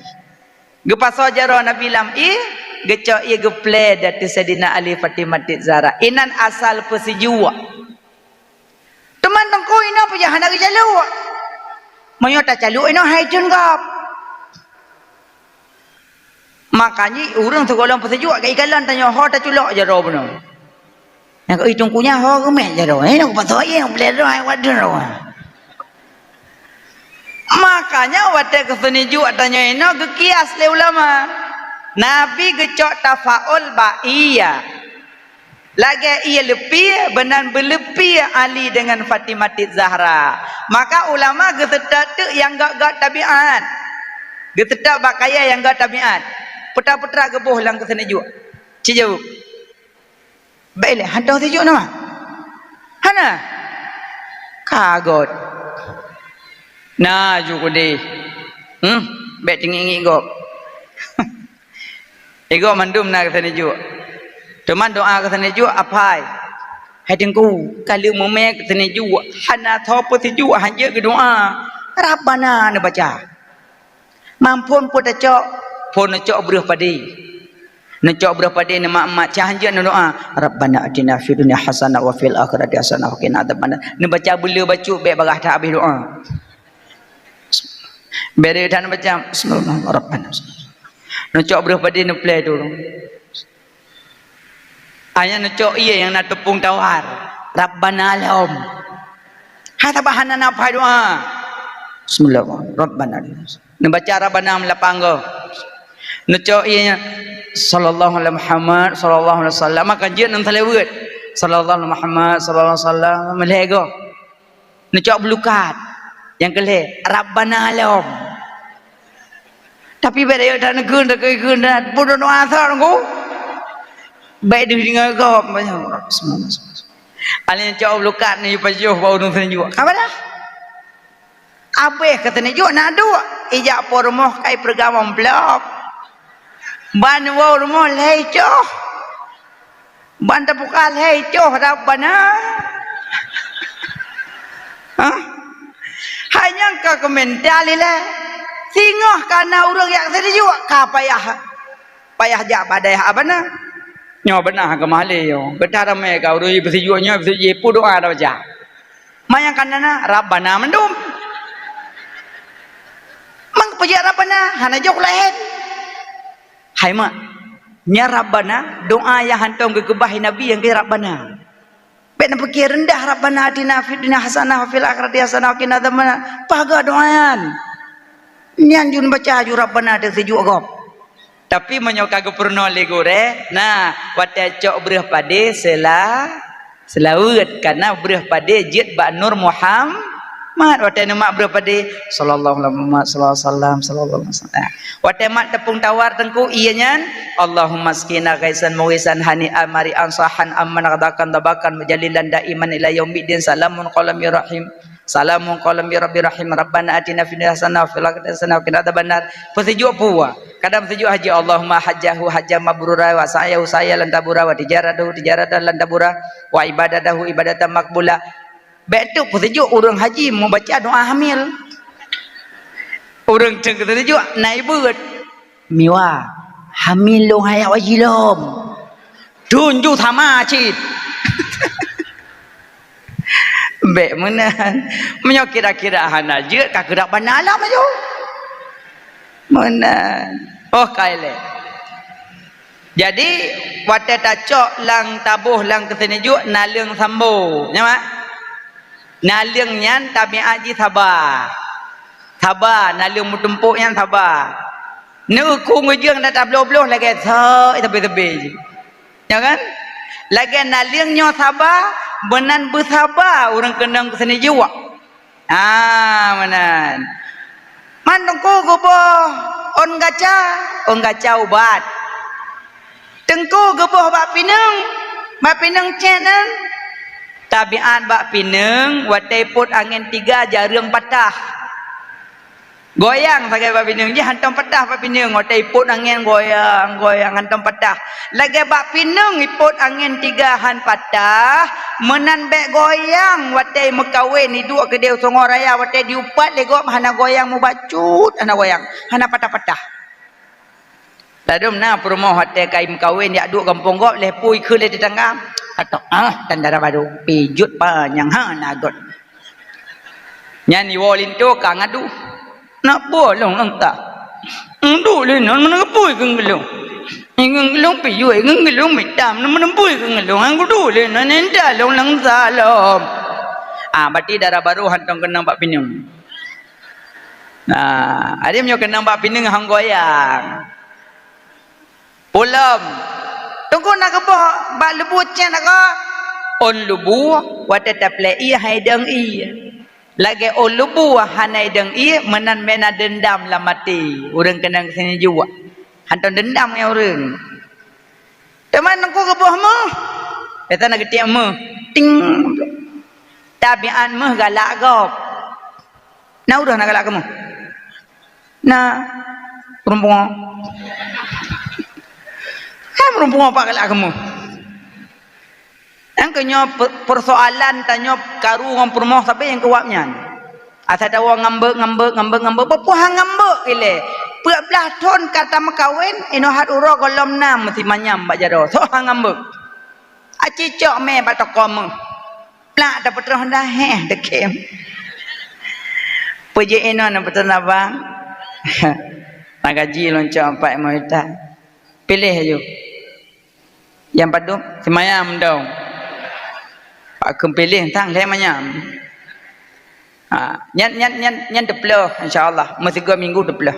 Geupasoe jaroe Nabi lam ié, geucok ié geuplé di ateueh Saidina Ali Fatimah Zahra. Inan asal peusijuek. Teuma teungku inoe peue hana geucaluk? Meunyoe tacaluk inoe hai thon gob. Makanya ureuëng sigohlom peusijuek geuikalon tanyoe ho taculok jaroe bunoe. Nyang keu itong kunyah ho geumet jaroe, eh, nyang kupasoe ié, nyang peuleueh droe, ai wadoe droe. Makanya watée geuseuneujok tanyoe inoe geukias lé ulama. Nabi geucok tafaul bak ié. Lagée ié leupie, beunan beuleupie Ali deungon Fatimah Zahra. Maka ulama geuseutôt teuk nyang gét-gét tabiat. Geuseutôt bak kayée nyang gét tabiat. Putra-putra geuboh lam geuseuneujok. Ci jaweueb. Bék lé, hantom sijuek nama? Hana? Ka gét. Na ju keudeh. Hmm, bék teungiek-ngiek gob. Igob mandum na geuseuneujok. Teuma doa geuseuneujok apai. Hai Teungku, ka lheueh mumé geuseuneujok, hana soe peusijuek hanjeuet geudoa. Rabbana neubaca. Mampun peue tacok, phon neucok breueh padé. Neucok breueh padé neumat-mat, cah hanjeuet neudoa, "Rabbana atina fid dunya hasanah wa fil akhirati hasanah wa qina adzabannar." Neubaca beuleu bacut bék bagaih that habéh doa. Bék that neubaca, "Bismillahirrahmanirrahim." Neucok breueh padé neuplé tu. Hanya neucok ié nyang na teupông tawar. Rabbana lom. Hai saban hana na phai doa. Bismillah. Rabbana. Neubaca Rabbana meulapang goe. Neucok ié nyan, "Sallallahu ala Muhammad, sallallahu alaihi wasallam." Maka jeuet ngon salaweuet. "Sallallahu ala Muhammad, sallallahu alaihi wasallam." Meulhèe goe. Neucok beulukat. Nyang keu lhèe, "Rabbana lom." Tapi bèk rayeuk that neukheun, that kheun, that peudoa asar ngku. Bèk deuh deungoe gob. Alèh cok beulukat nyoe pajoh bak ureueng seuneujok. Ka bala? Abéh keu seuneujok na duek. Ijak po rumoh kai peureugang amplop. Ban woe rumoh lhèe coh. Ban teubuka lhèe coh Rabbana. Hah? Hai nyang ka keumental ilèe. Singoh ka na ureueng jak seuneujok ka payah, payah jak bak dayah Abana. Nyoe beuna keumahlé nyoe. Geutanyoe ramé ka ureueng peusijuek nyoe, peusijuek peudoa dah baca. Manyang ka na Rabbana mandum. Mang peujak Rabbana hana jok laén. Hai mak, nyan Rabbana, doa nyang hantom geukeubah Nabi nyang keu Rabbana. Bèk neupike reundah, "Rabbana atina fid dunya hasanah wa fil akhirati hasanah wa qina adzabannar." Paga doa nyan. Nyan jun baca ju Rabbana teuh seujuek gob. Tapi meunyoe ka geupeurunoe lé gurèe, nah, watèe cok breuh padé seula-, seulaweuet, karena breuh padé jeuet bak Nur Muhammad. Watèe neumat breuh padé, "Sallallahu alaihi Muhammad, sallallahu alaihi wasallam, sallallahu alaihi wasallam." Watèe mat teupông tawar teungku, ié nyan, "Allahumma askina ghaisan mughisan hani'an mari'an sahan amman ghadakan dabakan mujalilan daiman ila yaumiddin. Salamun qaulan mir rahim. Salamun qaulan mir rabbir rahim. Rabbana atina fid dunya hasanah wa fil akhirati hasanah wa qina adzabannar." Peusijuek puwa. Kadang peusijuek haji, "Allahumma hajjahu hajjan mabrura wa sa'yahu sa'yan lan tabura wa tijaratahu tijaratan lan tabura wa ibadatahu ibadatan maqbula." Bèk teuk peusijuek ureueng haji meubaca doa hamil. Ureueng teuk peusijuek na ibeuet. Miwa, hamil lôn hai awai jilom. Tunju sama cit. Bèk meunan. Meunyoe kira-kira hana jeuet, ka keurak bana lom aju. Meunan. Oh, ka ilèe. Jadi, watèe tacok lam taboh lam keuseuneujuek, naleueng sambo. Nyo, mak? Naleueng nyan tabiat jih saba. Saba, naleueng meutumpok nyan saba. Neuku ngeujeueng dan tabloh-bloh lagèe sa-, teubi-teubi jih. Ya kan? Lagèe naleueng nyoe saba, meunan beusaba ureueng keunong keuseuneujuek. Ah, meunan. Man Teungku geuboh ôn gaca, ôn gaca ubat. Teungku geuboh bak pineung, bak pineung cét nyan. Tabiat bak pineung, watèe ipot angén tiga, jareueng patah. Goyang sagai bak pineung, jih hantom patah bak pineung, watèe ipot angén goyang, goyang hantom patah. Lagèe bak pineung ipot angén tiga han patah, meunan bèk goyang watèe meukawen iduek keudéh u Songoh Raya, watèe diupat lé gob hana goyang mubacut, hana goyang, hana patah-patah. Ladôm na peurumoh watèe ka imeukawen jak duek gampông gob, lheuh peue ikheun lé teutangga, "Atok ah, tan dara barô, pijot panyang hana göt." Nyan iwoe linto ka ngadu. "Na peue lôn lam ta? Duek lé nyan meuneubui keu geulông. Ingeun geulông piyôh, ingeun geulông mita, meuneubui keu geulông. Hana kuduek lé nyan, inta lôn lam ta lom." Ah, berarti dara barô hantom keunong bak pineung. Nah, adak meunyoe keunong bak pineung hana goyang. Pulom. Teungku na geuboh bak lubu cét nako. Ôn lubu, watèe taplé ié hai dong ié. Lagèe ôn lubu hana dong ié, meunan bèk na deundam lam até. Ureueng keunong seuneujok. Hantom deundam ngon ureueng. Teuma Teungku geuboh meuh. Biasa na geutiek meuh. Ting. Tabiat meuh galak gob. Na ureueng na galak keu meuh? Na peurumpok. Hai peurumpok, pat galak keu meuh? Nyang keu nyoe pe-, peusoalan tanyoe karu ngon peurumoh sabe nyang keu wab nyan. Asai tawoe ngambek, ngambek, ngambek, ngambek, peue han ngambek ilèe. Peuet blah thon ka tameukawen, inoe hat uroe gohlom na meusimanyam bak jaroe. Soe han ngambek? Aci cok mé bak toko meuh. Plak tapeutroh dah, heh, deukém. Peujeuet inoe na beutôi na bang. Na gaji lôn cok empat lima juta. Piléh aju. Nyang padub, simayam dong. Pak keupiléh tang lhèe manyam. Ha, nyan, nyan, nyan, nyan teuploh, insya Allah. Meusigoe minggu teuploh.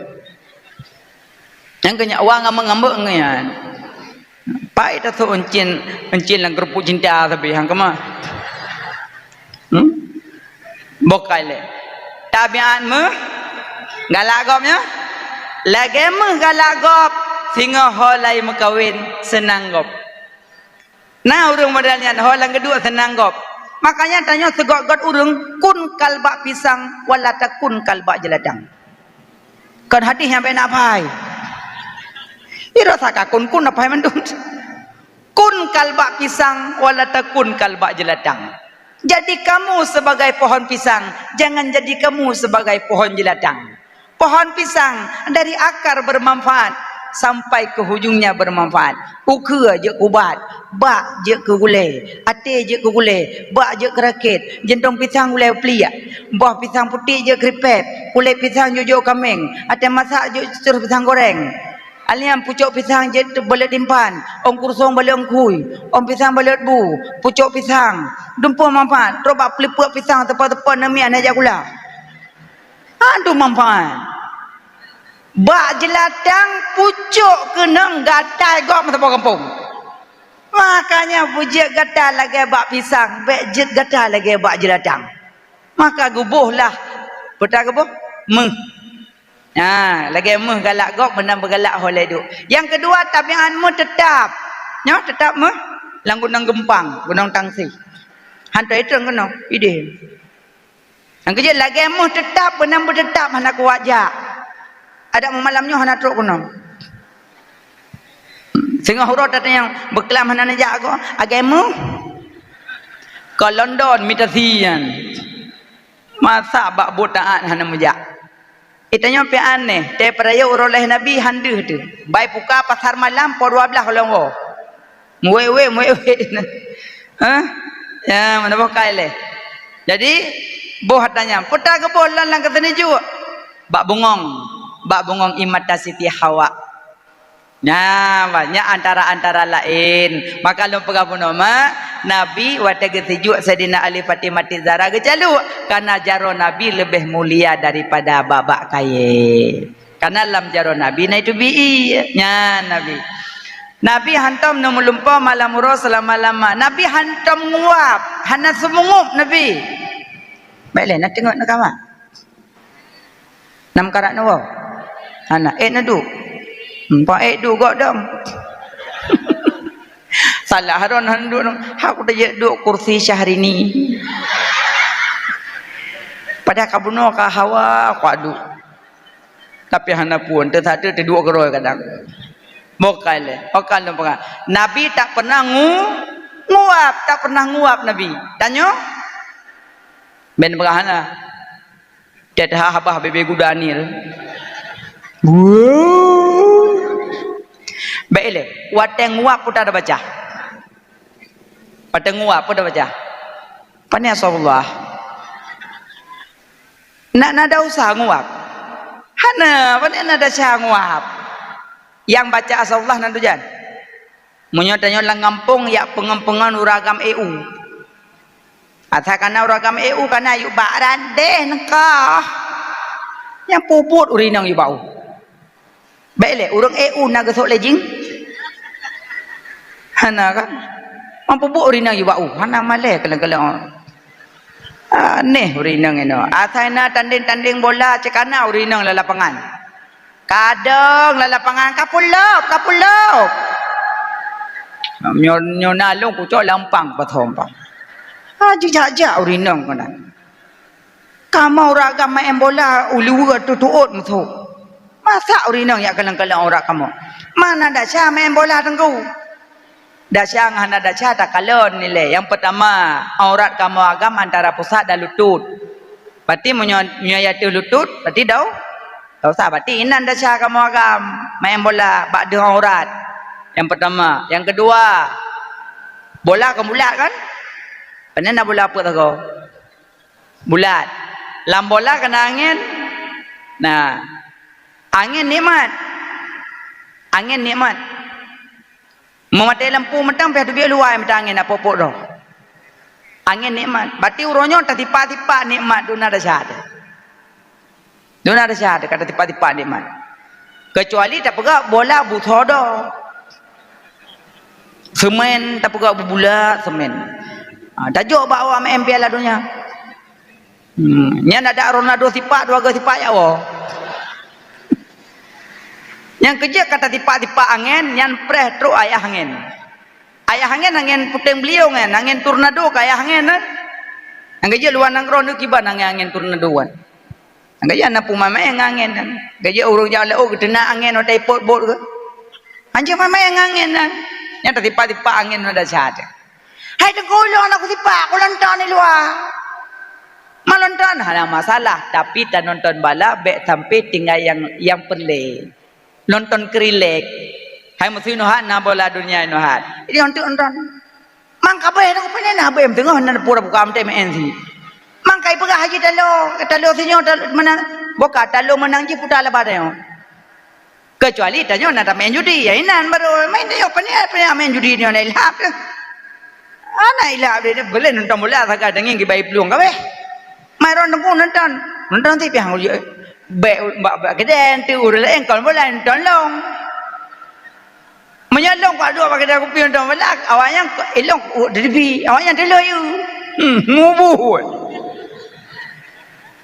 Nyang keu nyak wa ngambek-ngambek nyan. Pai tasok euncien, euncien lam keurupuk cinta sabe hang keumah. Hmm? Bokai lé. Tabiat meuh galak gob nyoe. Lagée meuh galak gob, singoh ho lai meukawen seunang gob. Na ureuëng model nyan ho lam geuduek seunang gob. Makanya tanyoe sigot-got ureuëng kun kalbak pisang wala takun kalbak jeuladang. Kon hadis nyang bena pai. Ira saka kun-kun apai mandum. Kun kalbak pisang wala takun kalbak jeuladang. Jadi kamu sebagai pohon pisang, jangan jadi kamu sebagai pohon jeuladang. Pohon pisang dari akar bermanfaat sampai ke hujungnya bermanfaat. Ukeue jeuet keu ubat, bak jeuet keu gulée, até jeuet keu gulée, bak jeuet keu rakét, jeuntong pisang gulée pliek, boh pisang putéh jeuet keu ripét, kulét pisang jeuet jok kaméng, até masak jeuet ceuroh pisang goreng. Alian pucok pisang jeuet baleuet dimpan, ôn kurusong baleuet ôn kui, ôn pisang baleuet bu, pucok pisang, dumpeue manfaat, trok bak peuleupeuk pisang teupot-teupot neumi aneuk jak gula. Aduh manfaat. Bak jeuladang pucok keunong gatai gob meusaboh gampông. Makanya beujeuet gata lagée bak pisang, bék jeuet gata lagée bak jeuladang. Maka geuboh lah. Peue ta geuboh? Meuh. Ha, lagée meuh galak gob meunan beugalak ho lé duek. Nyang keudua tabiat meuh teutap. Nyoe teutap meuh lam gunong geumpang, gunong tangsi. Hantom itong keunoe, ideh. Nyang keujeuet lagée meuh teutap, meunan beuteutap hana kuat jak. Adak meumalam nyoe hana trok keunoe. Singoh uroe tatanyong beuklam hana neujak goe, lagée meuh. Ka London mitasi nyan. Masa bak buet taat hana meujak. Itanyoe pih aneh, tée peurayeuk uroe lahé Nabi han deuh teuh. Bai puka pasar malam poh dua blaih lom woe. Muwé-wé, muwé-wé. Hah? Ya, mana boh kai lé. Jadi, boh ata nyan. Peue ta geuboh lôn lam keuteuneujuk? Bak bungong. Bak bungong ié mata Siti Hawa. Nyan, bah, nyan antara-antara laén. Maka lôn peugah bunoe mak, Nabi watée geusijuek Saidina Ali Fatimah Zahra geucalok, karena jaroe Nabi leubeh mulia daripada bak-bak kayée. Karena lam jaroe Nabi na itu bi-i, nyan Nabi. Nabi hantom neumeulimpôh malam uroe seulama-lama. Nabi hantom nguap, hana seumeungop Nabi. Baik lé, na teungoh na kawan. Nam karat neuwoe. Hana, ék neuduek. Empat ék duek gok dong. Salah ron han duek. Hak udah jeuet duek kursi Syahrini. Padahai ka bunoe ka hawa kuat duek. Tapi hana pun, teusateue teuduek keurôi kadang. Bukai lé, bukan lôn peugah. Nabi tak pernah ngu, nguap, tak pernah nguap Nabi. Tanyoe? Ben peugah hana. Teuh habah bebe guda ni. Wuh. Baik lé, watée nguap peue ta baca. Watée nguap peue ta baca. Pane Rasulullah. Nak nada usah nguap. Hana, pane nada sya nguap. Yang baca Rasulullah nan tujan. Meunyoe tanyoe lam gampông yak peungon-peungon ureuëng agam E U. Asai kana ureuëng agam E U kana yue bak randeh neukah. Nyang peubuet ureuëng inong yue bak u. Bék lé ureuëng E U na geusok lé jing. Hana kan? Nyang peubuet ureuëng inong yue bak u. Hana malée kaleng-kaleng. Aneh ureuëng inong inoe. Asai na tandeng-tandeng bola cekana ureuëng inong lam lapangan. Kadang lam lapangan, "Ka pulop, ka pulop." Nyoe, nyoe na lôn kucok lampang pathom pang. Ha, jijak-jak ureuëng inong keunan. Kamoe ureuëng agam maén bola, u luweue teutuot meuthok. Masa ureuëng inong yak kalon-kalon aurat kamoe? Mana dasya maén bola teungku? Dasya ngon hana dasya takalon nilai. Yang pertama, aurat kamoe agam antara pusat dan lutut. Berarti meunyoe, meunyoe ateueh lutut, berarti dau, dau sah. Berarti inan dasya kamoe agam maén bola bak deuh aurat. Yang pertama. Yang kedua, bola kan bulat kan? Pane na bola peuet sagoe? Bulat. Lam bola kana angén. Nah, angén nikmat. Angén nikmat. Meumaté lampu mantong pih teubiet luwai mantong angén na pok-pok droe. Angén nikmat. Berarti uroe nyoe tatipak-tipak nikmat duna desya teuh. Duna desya teuh ka tatipak-tipak nikmat. Keucuali tapeugah bola beusoe doh. Seumén tapeugah bubula seumén. Ha, tajok bak awak meu'en Piala Donya. Hmm, nyan adak Ronaldo sipak, dua goe sipak jak woe. Nyang keujeuet ka tatipak-tipak angén, nyan preh trok ayah angén. Ayah angén, angén puténg beuliong nyan, angén tornado ka ayah angén nyan. Nyang keujeuet luwa nanggroe nyoe kiban angén-angén tornado nyan. Nyang keujeuet na peue maén angén nyan. Keujeuet ureueng jak laôt geuteunak angén watèe ipot bot geuh. Hanjeuet maén angén nyan. Nyan tatipak-tipak angén nyan desya teuh. Hai Teungku, ulôn hana kusipak, kulonton di luwa. Meulonton hana masalah, tapi tanonton bala bèk sampai tinggai nyang, nyang peureulèe. Nonton keu rilek. Hai meuseu inoe hat na bola donya inoe hat. Jadi untuk nonton. Mang kabeh tu pun na habéh teungoh na pura buka amte main si. Mang kai peugah haji talo, talo sinyo talo mana boka talo menang ji puta laba tanyoe. Kecuali tanyoe na tamain judi, ya inan baru main tanyoe paniat paniat main judi nyoe na ilham tu. Ana ilham dia boleh nonton bola sagai dengin kibai peluang kabeh. Mai ron tengku nonton. Nonton ti piah ngulu. Bèk bak bak kedai tu ureueng laén kon bola nonton long. Meunyoe long ka duek bak kedai kupi nonton bola, awaknyan ilong ku diribi, awaknyan teuloh yu. Hmm, mubuh.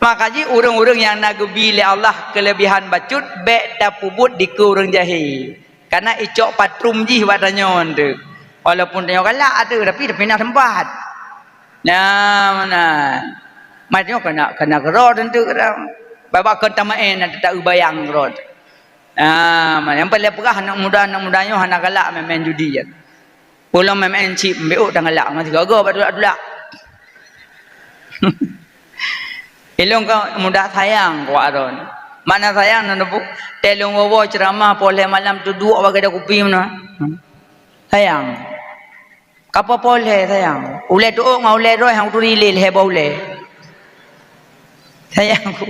Maka jih ureueng-ureueng nyang na geubi lé Allah keulebihan bacut bèk tapeubuet dikeue ureueng jahé. Kana icok patrum jih bak tanyoe tu. Walaupun tanyoe galak tu, tapi, tapi na teumpat. Nah, mana? Mai tanyoe kana, kana keudroe tentu keudroe. Babah kon tamaén na teuta bayang keudroe. Ah, mana nyang paléng peugah aneuk muda, aneuk muda nyoe hana galak main-main judi nyan. Ulôn main-main chip, mbeuet tan galak, ngon sigoe-goe bak tulak-tulak. Ilôn ka muda sayang keu Aron. Makna sayang na neubuk, teuh lôn woe-woe ceuramah poh lhèe malam teuduek bak gada kupi meunan. Sayang. Ka poh-poh lhèe sayang. Ulèe tuôk ngon ulèe droe han kuturi lé lhèe boh ulèe. Sayang ku.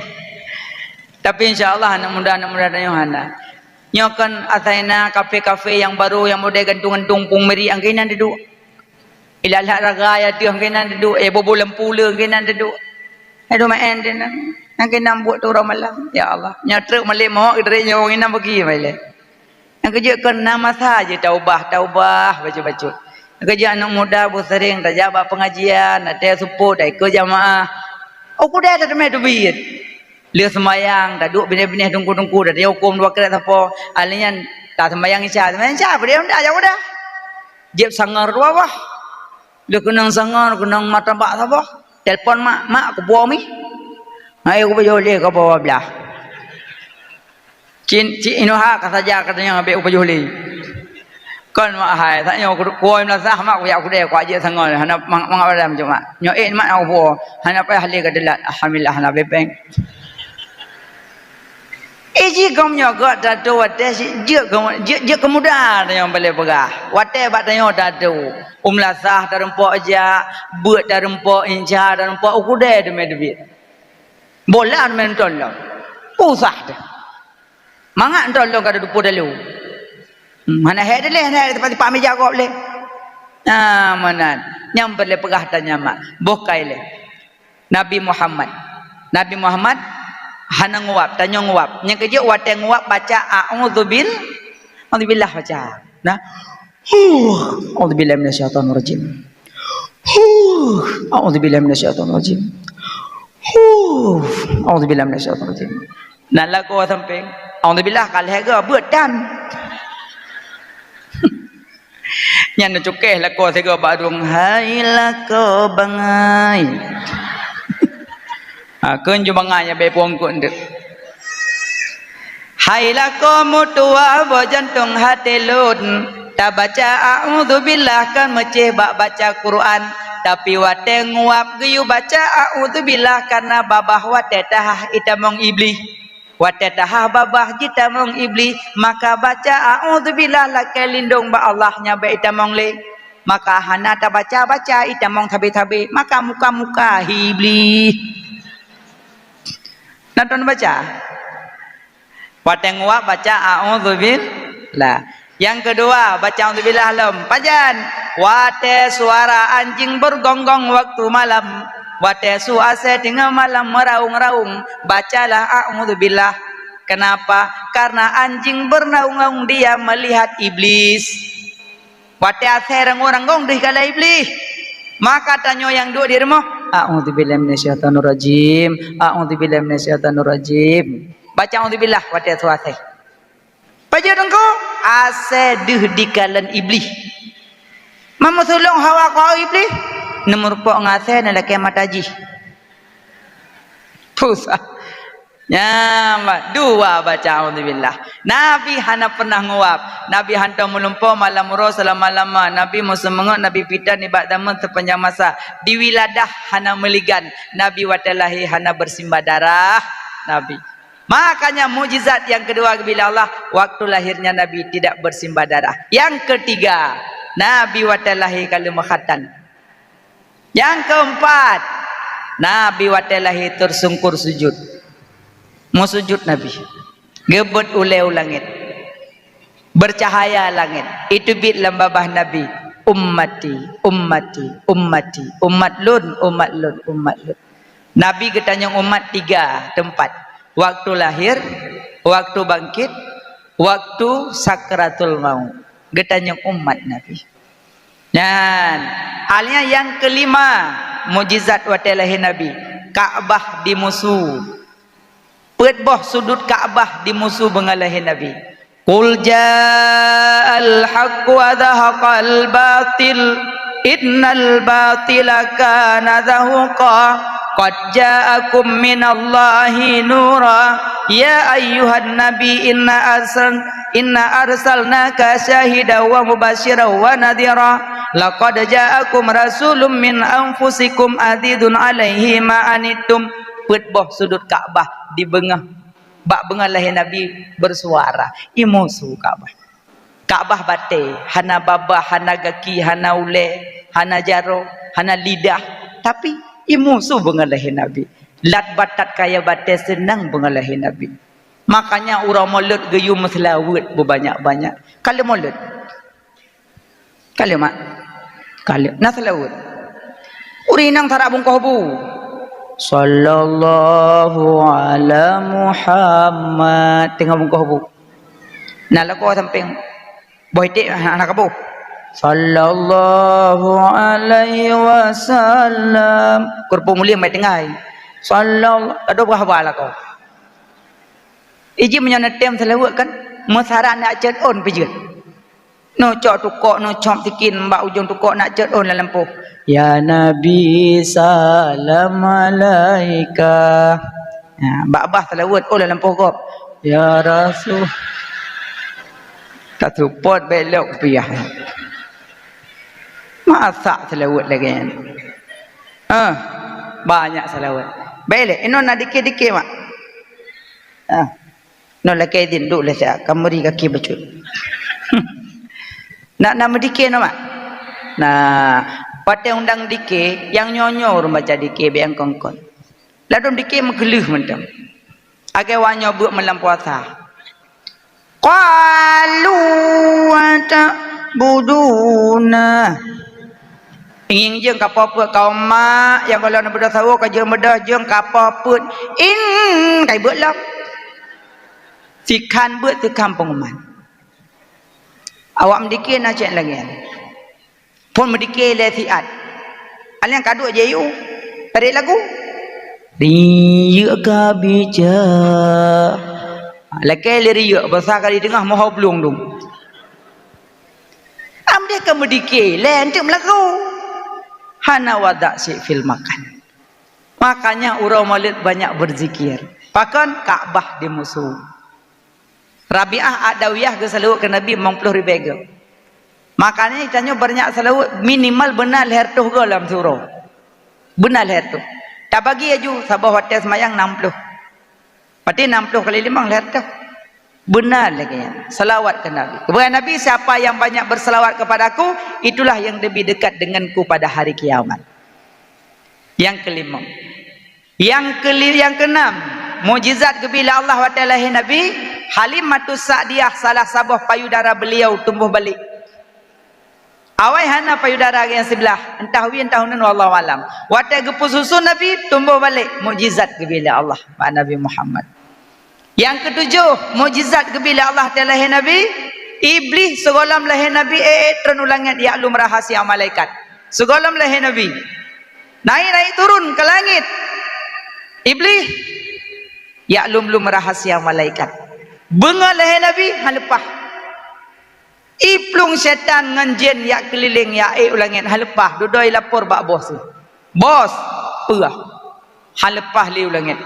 Tapi insya Allah aneuk muda, aneuk muda tanyoe hana. Nyoe kon asai na kafe-kafe nyang barô nyang model gantung-gantung pung miri angkeunan teuduek. Ilat-lat raga ya teuh angkeunan teuduek, eh bobo lampu le angkeunan teuduek. Aduh maén teunan. Angkeunan buet tu uroe malam. Ya Allah, nyoe treuk malém mawök geutrek nyoe nginan bagi mai lé. Nyang keujeuet kon na masa jih taubah, taubah bacut-bacut. Nyang keujeuet aneuk muda beusereng tajak bak pengajian, watèe seupôt taikôt jamaah. Oh kudeh tateumé teubiet. Lheueh seumayang, taduek binéh-binéh teungku-teungku, tateumé hukôm dua krek sapo. Alèh nyan, taseumayang isya, seumayang isya, peudeh honda jak udah. Jieb sangor dua boh. Lheueh keunong sangor, keunong martabak saboh. Telepon mak, "Mak, kupuwoe mie." "Hai, kupajoh lé, ka bawa blah." Cin, cik inoe ha ka saja ka tanyong abéh upajoh lé. Kon mak hai, tanyoe ku, kuwoe meulasah mak kujak kudée, kujak jeuet sangoe, hana mangat, mangat badan cuma. Nyoe ék mak nyang kupuwoe, hana payah lé ka deulat, alhamdulillah hana bepeng. Eh, ji gom nyoe gok tatu watée si jeuet keu, jeuet, jeuet keu muda tanyong balée peugah. Watée bak tanyoe tatu, u meulasah tarumpok jak, beuet tarumpok, inca tarumpok, u kudée teumé teubiet. Bola teumé nonton lom. Usah teuh. Mangat nonton lom ka dudoe dalu. Hmm, hana hék dilèe, hana hék teupah-teupah meuja gob lé. Ah, meunan. Nyang peureulée peugah tanyoe mak. Boh kai lé. Nabi Muhammad. Nabi Muhammad hana nguap, tanyoe nguap. Nyang keujeuet watée nguap baca a'udzubil-, a'udzubillah baca. Nah. Huh, a'udzubillahi minasyaitonirrajim. Huh, a'udzubillahi minasyaitonirrajim. Huh, a'udzubillahi minasyaitonirrajim. Nan lakoe sampéng, a'udzubillah ka lhée goe, beuet tan. Nyan neucukéh lakoe sigoe bak drueng, "Hai lakoe bangai." Ha, kheun ju bangai abéh puwong keu eunteuk. Hai lakoe meutuwah boh jantong até lôn, tabaca a'udzubillah kan meucéh bak baca Quran, tapi watée nguap geuyue baca a'udzubillah kana babah watée tahah itamong Iblih. Watée tahah babah jitamong Iblih, maka baca a'udzubillah lakée lindong bak Allah nyan bék itamong lé. Maka hana tabaca-baca itamong sabe-sabe, maka muka-muka Iblih. Nonton baca. Watée nguap baca a'udzubillah. Nyang keudua baca a'udzubillah lom. Pajan. Watée suara anjing bergonggong waktu malam, watée su asée teungoh malam meraung-raung, bacalah a'udzubillah. Kenapa? Karena anjing bernaung-naung dia melihat iblis. Watée asée ranggong-ranggong deuh kala iblis. Maka tanyoe nyang duek di rumoh, "A'udzubillahi minasyaitonirrajim. A'udzubillahi minasyaitonirrajim." Baca a'udzubillah watée su asée. Pajoh teungku, asée deuh dikalon iblis. Mameusulong hawa keu iblis, neumeurumpok ngon asée neulakée mata jih. Pusat. Nyan, ba-, dua baca auzubillah. Nabi hana pernah nguap. Nabi hantom meulumpoe malam uroe seulama-lama. Nabi meuseumeungeut, Nabi pita nibak zaman sepanjang masa. Di wiladah hana meuligan. Nabi watée lahé hana bersimbah darah. Nabi. Makanya mukjizat yang kedua bila Allah, waktu lahirnya Nabi tidak bersimbah darah. Yang ketiga, Nabi watée lahé ka lheueh meukhatan. Nyang keumpat, Nabi watée lahé teusungkur sujut. Meusujut Nabi. Geubeuet ulée u langét. Bercahaya langét. Iteubiet lam babah Nabi, "Ummati, ummati, ummati, umat lôn, umat lôn, umat lôn." Nabi geutanyong umat tiga teumpat. Waktu lahir, waktu bangkit, waktu sakratul maut. Geutanyong umat Nabi. Nyan, alia nyang keulima, mukjizat watée lahé Nabi, Ka'bah dimusu. Peuet boh sudut Ka'bah dimusu beungoh lahé Nabi. "Qul ja'al haqq wa zahaqal batil, innal batila kana zahuqa. Qad ja'akum minallahi nura. Ya ayyuhan nabi, inna arsal-, inna arsalnaka syahidan wa mubasyiran wa nadhira. Laqad ja'akum rasulun min anfusikum azizun alaihi ma anittum." Peuet boh sudut Ka'bah dibeungoh. Bak beungoh lahé Nabi bersuara, imusu Ka'bah. Ka'bah batée, hana babah, hana gaki, hana ulée, hana jaroe, hana lidah, tapi imusu beungoh lahé Nabi. Lat batat kaya batée seunang beungoh lahé Nabi. Makanya uroe Maulud geuyue meuseulaweuet beubanyak-banyak. Ka lheueh Maulud. Ka lheueh, mak? Ka lheueh. Na seulaweuet. Ureueng inong tarak bungkôh bu. Sallallahu ala Muhammad. Teungoh bungkôh bu. Na lakoe sampéng. Boh iték hana kaboh. Sallallahu alaihi wasallam. Keureupuk mulieng mai tinggai. Sallallahu, adoh bah-bah lakoe. Iji meunyoe neutem seulaweuet kan, meusarat nak cot ôn peujeuet. Neucok tukok, neucop sikin bak ujong tukok nak cot ôn lam lampôh. Ya Nabi, salam alaika. Ha, bak bah seulaweuet ôn lam lampôh gob. Ya Rasul. Ka seupôt bék lok piah. Masak seulaweuet lagée nyan. Ah, banyak seulaweuet. Bék lé, inoe na dikit-dikit, mak. Ah. Nyoe lakée idin duek lé siat, ka meuri gaki bacut. Nak na meudike nyoe mak? Nah, watée undang dike, nyang nyoe-nyoe ureuëng baca dike bék nyang kon-kon. Ladôm dike meukeuleuh mantong. Lagée awak nyoe beuet malam puasa. Qalu wa ta'buduna. Ngieng jeueng ka po peuet kaum mak nyang gohlom na beudôh sawoe ka jeueng beudôh jeueng ka po peuet in kai beuet lom. Sikhan beuet sikhan peunguman. Awak meudike na cék lagée nyan. Phon meudike lé siat. Aleng ka duek jiyue. Tarek lagu. Riyeuk ka bija. Lakée lé riyeuk basa ka di teungoh moho blueng dum. Am deh ka meudike lé enteuk meulagu. Hana wadak sik fil makan. Makanya uroe Maulid banyak berzikir. Pakon? Ka'bah dimusu. Rabi'ah Adawiyah geuseulaweuet keu Nabi limong ploh ribée goe. Makanya tanyoe banyak seulaweuet minimal beuna lhèe reutôh goe lam siuroe. Beuna lhèe reutôh. Tabagi aju saboh watée seumayang nam ploh. Berarti nam ploh kali limong lhèe reutôh. Beuna lagée nyan. Salawat keu Nabi. Keubeue Nabi, "Siapa yang banyak berselawat kepadaku, itulah yang lebih dekat denganku pada hari kiamat." Nyang keulimong. Nyang keuli-, nyang keunam, mukjizat geubri lé Allah watée lahé Nabi, Halimatus Sa'diyah salah saboh payudara beliau tumboh balek. Awai hana payudara nyang siblah, entah wie entah uneun, wallahu alam. Watée geupeususun Nabi, tumboh balek, mukjizat geubri lé Allah bak Nabi Muhammad. Nyang keutujoh, mukjizat geubri lé Allah watée lahé Nabi, Iblih sigohlom lahé Nabi, ék-ék treun u langét jak lom rahasia malaikat. Sigohlom lahé Nabi, naik-naik turun ke langit. Iblih jak lom-lom rahasia malaikat. Beungoh lahé Nabi, han leupah. Iplueng syaitan ngon jén jak keulileng, jak ék u langét, han leupah, dudoe lapor bak bos. "Bos, peue?" Han leupah lé u langét.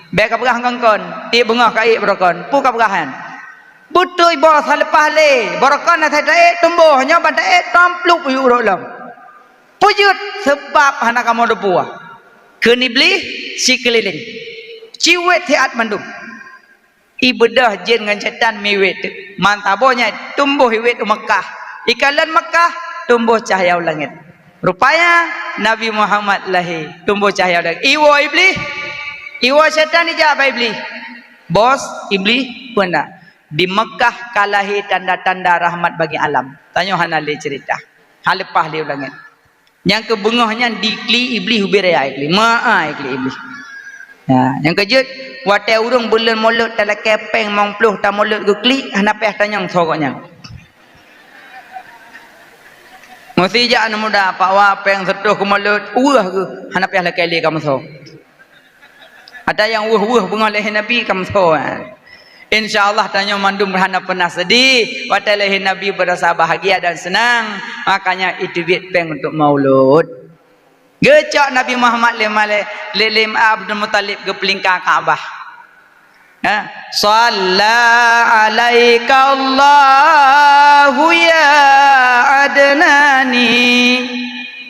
"Bék kapeugah ngon kon, tieb beungoh ka ék bak droe kon." "Peue kapeugah nyan?" "Beutôi bos, han leupah lé. Bak droe kon asai taék tumboh, nyoe ban taék tampluk yue rot lom." "Peue jeuet?" "Seubab hana kamoe teupeue." Kheun Iblih sikeulileng. Ciwet siat mandum. Ibeudôh jén ngon syaitan miwet. Mantabo nyan tumboh iwet u Meukah. Ikalon Meukah, tumboh cahya u langét. Rupanya Nabi Muhammad lahé, tumboh cahya u langét. Iwoe Iblih, iwoe syaitan ijak bak Iblih. "Bos, Iblih, peue na? Di Meukah ka lahé tanda-tanda rahmat bagi alam." Tanyoe hana lé ceurita. Han leupah lé u langét. Nyang keu beungoh nyan diklik Iblih ubit raya iklik. Maa iklik Iblih. Ya, nyang keujeuet, watée ureuëng buleuen mulod talakée péng limong ploh tamulod geuklik, hana payah tanyong soe gobnyan. Meusijak aneuk muda, "Pak wa, péng seutoh keumulod, weueh geuh, hana payah lakée lé kamoe soe." Ada nyang weueh-weueh beungoh lahé Nabi, kamoe soe. Insya Allah tanyoe mandum hana pernah sedih. Watée lahé Nabi berasa bahagia dan senang, makanya iteubiet péng untuk maulud. Geucok Nabi Muhammad lé malé-, lé, lé Abdul Muthalib geupeulingka Ka'bah. Ha? Shalla 'alaika Allahu ya Adnani,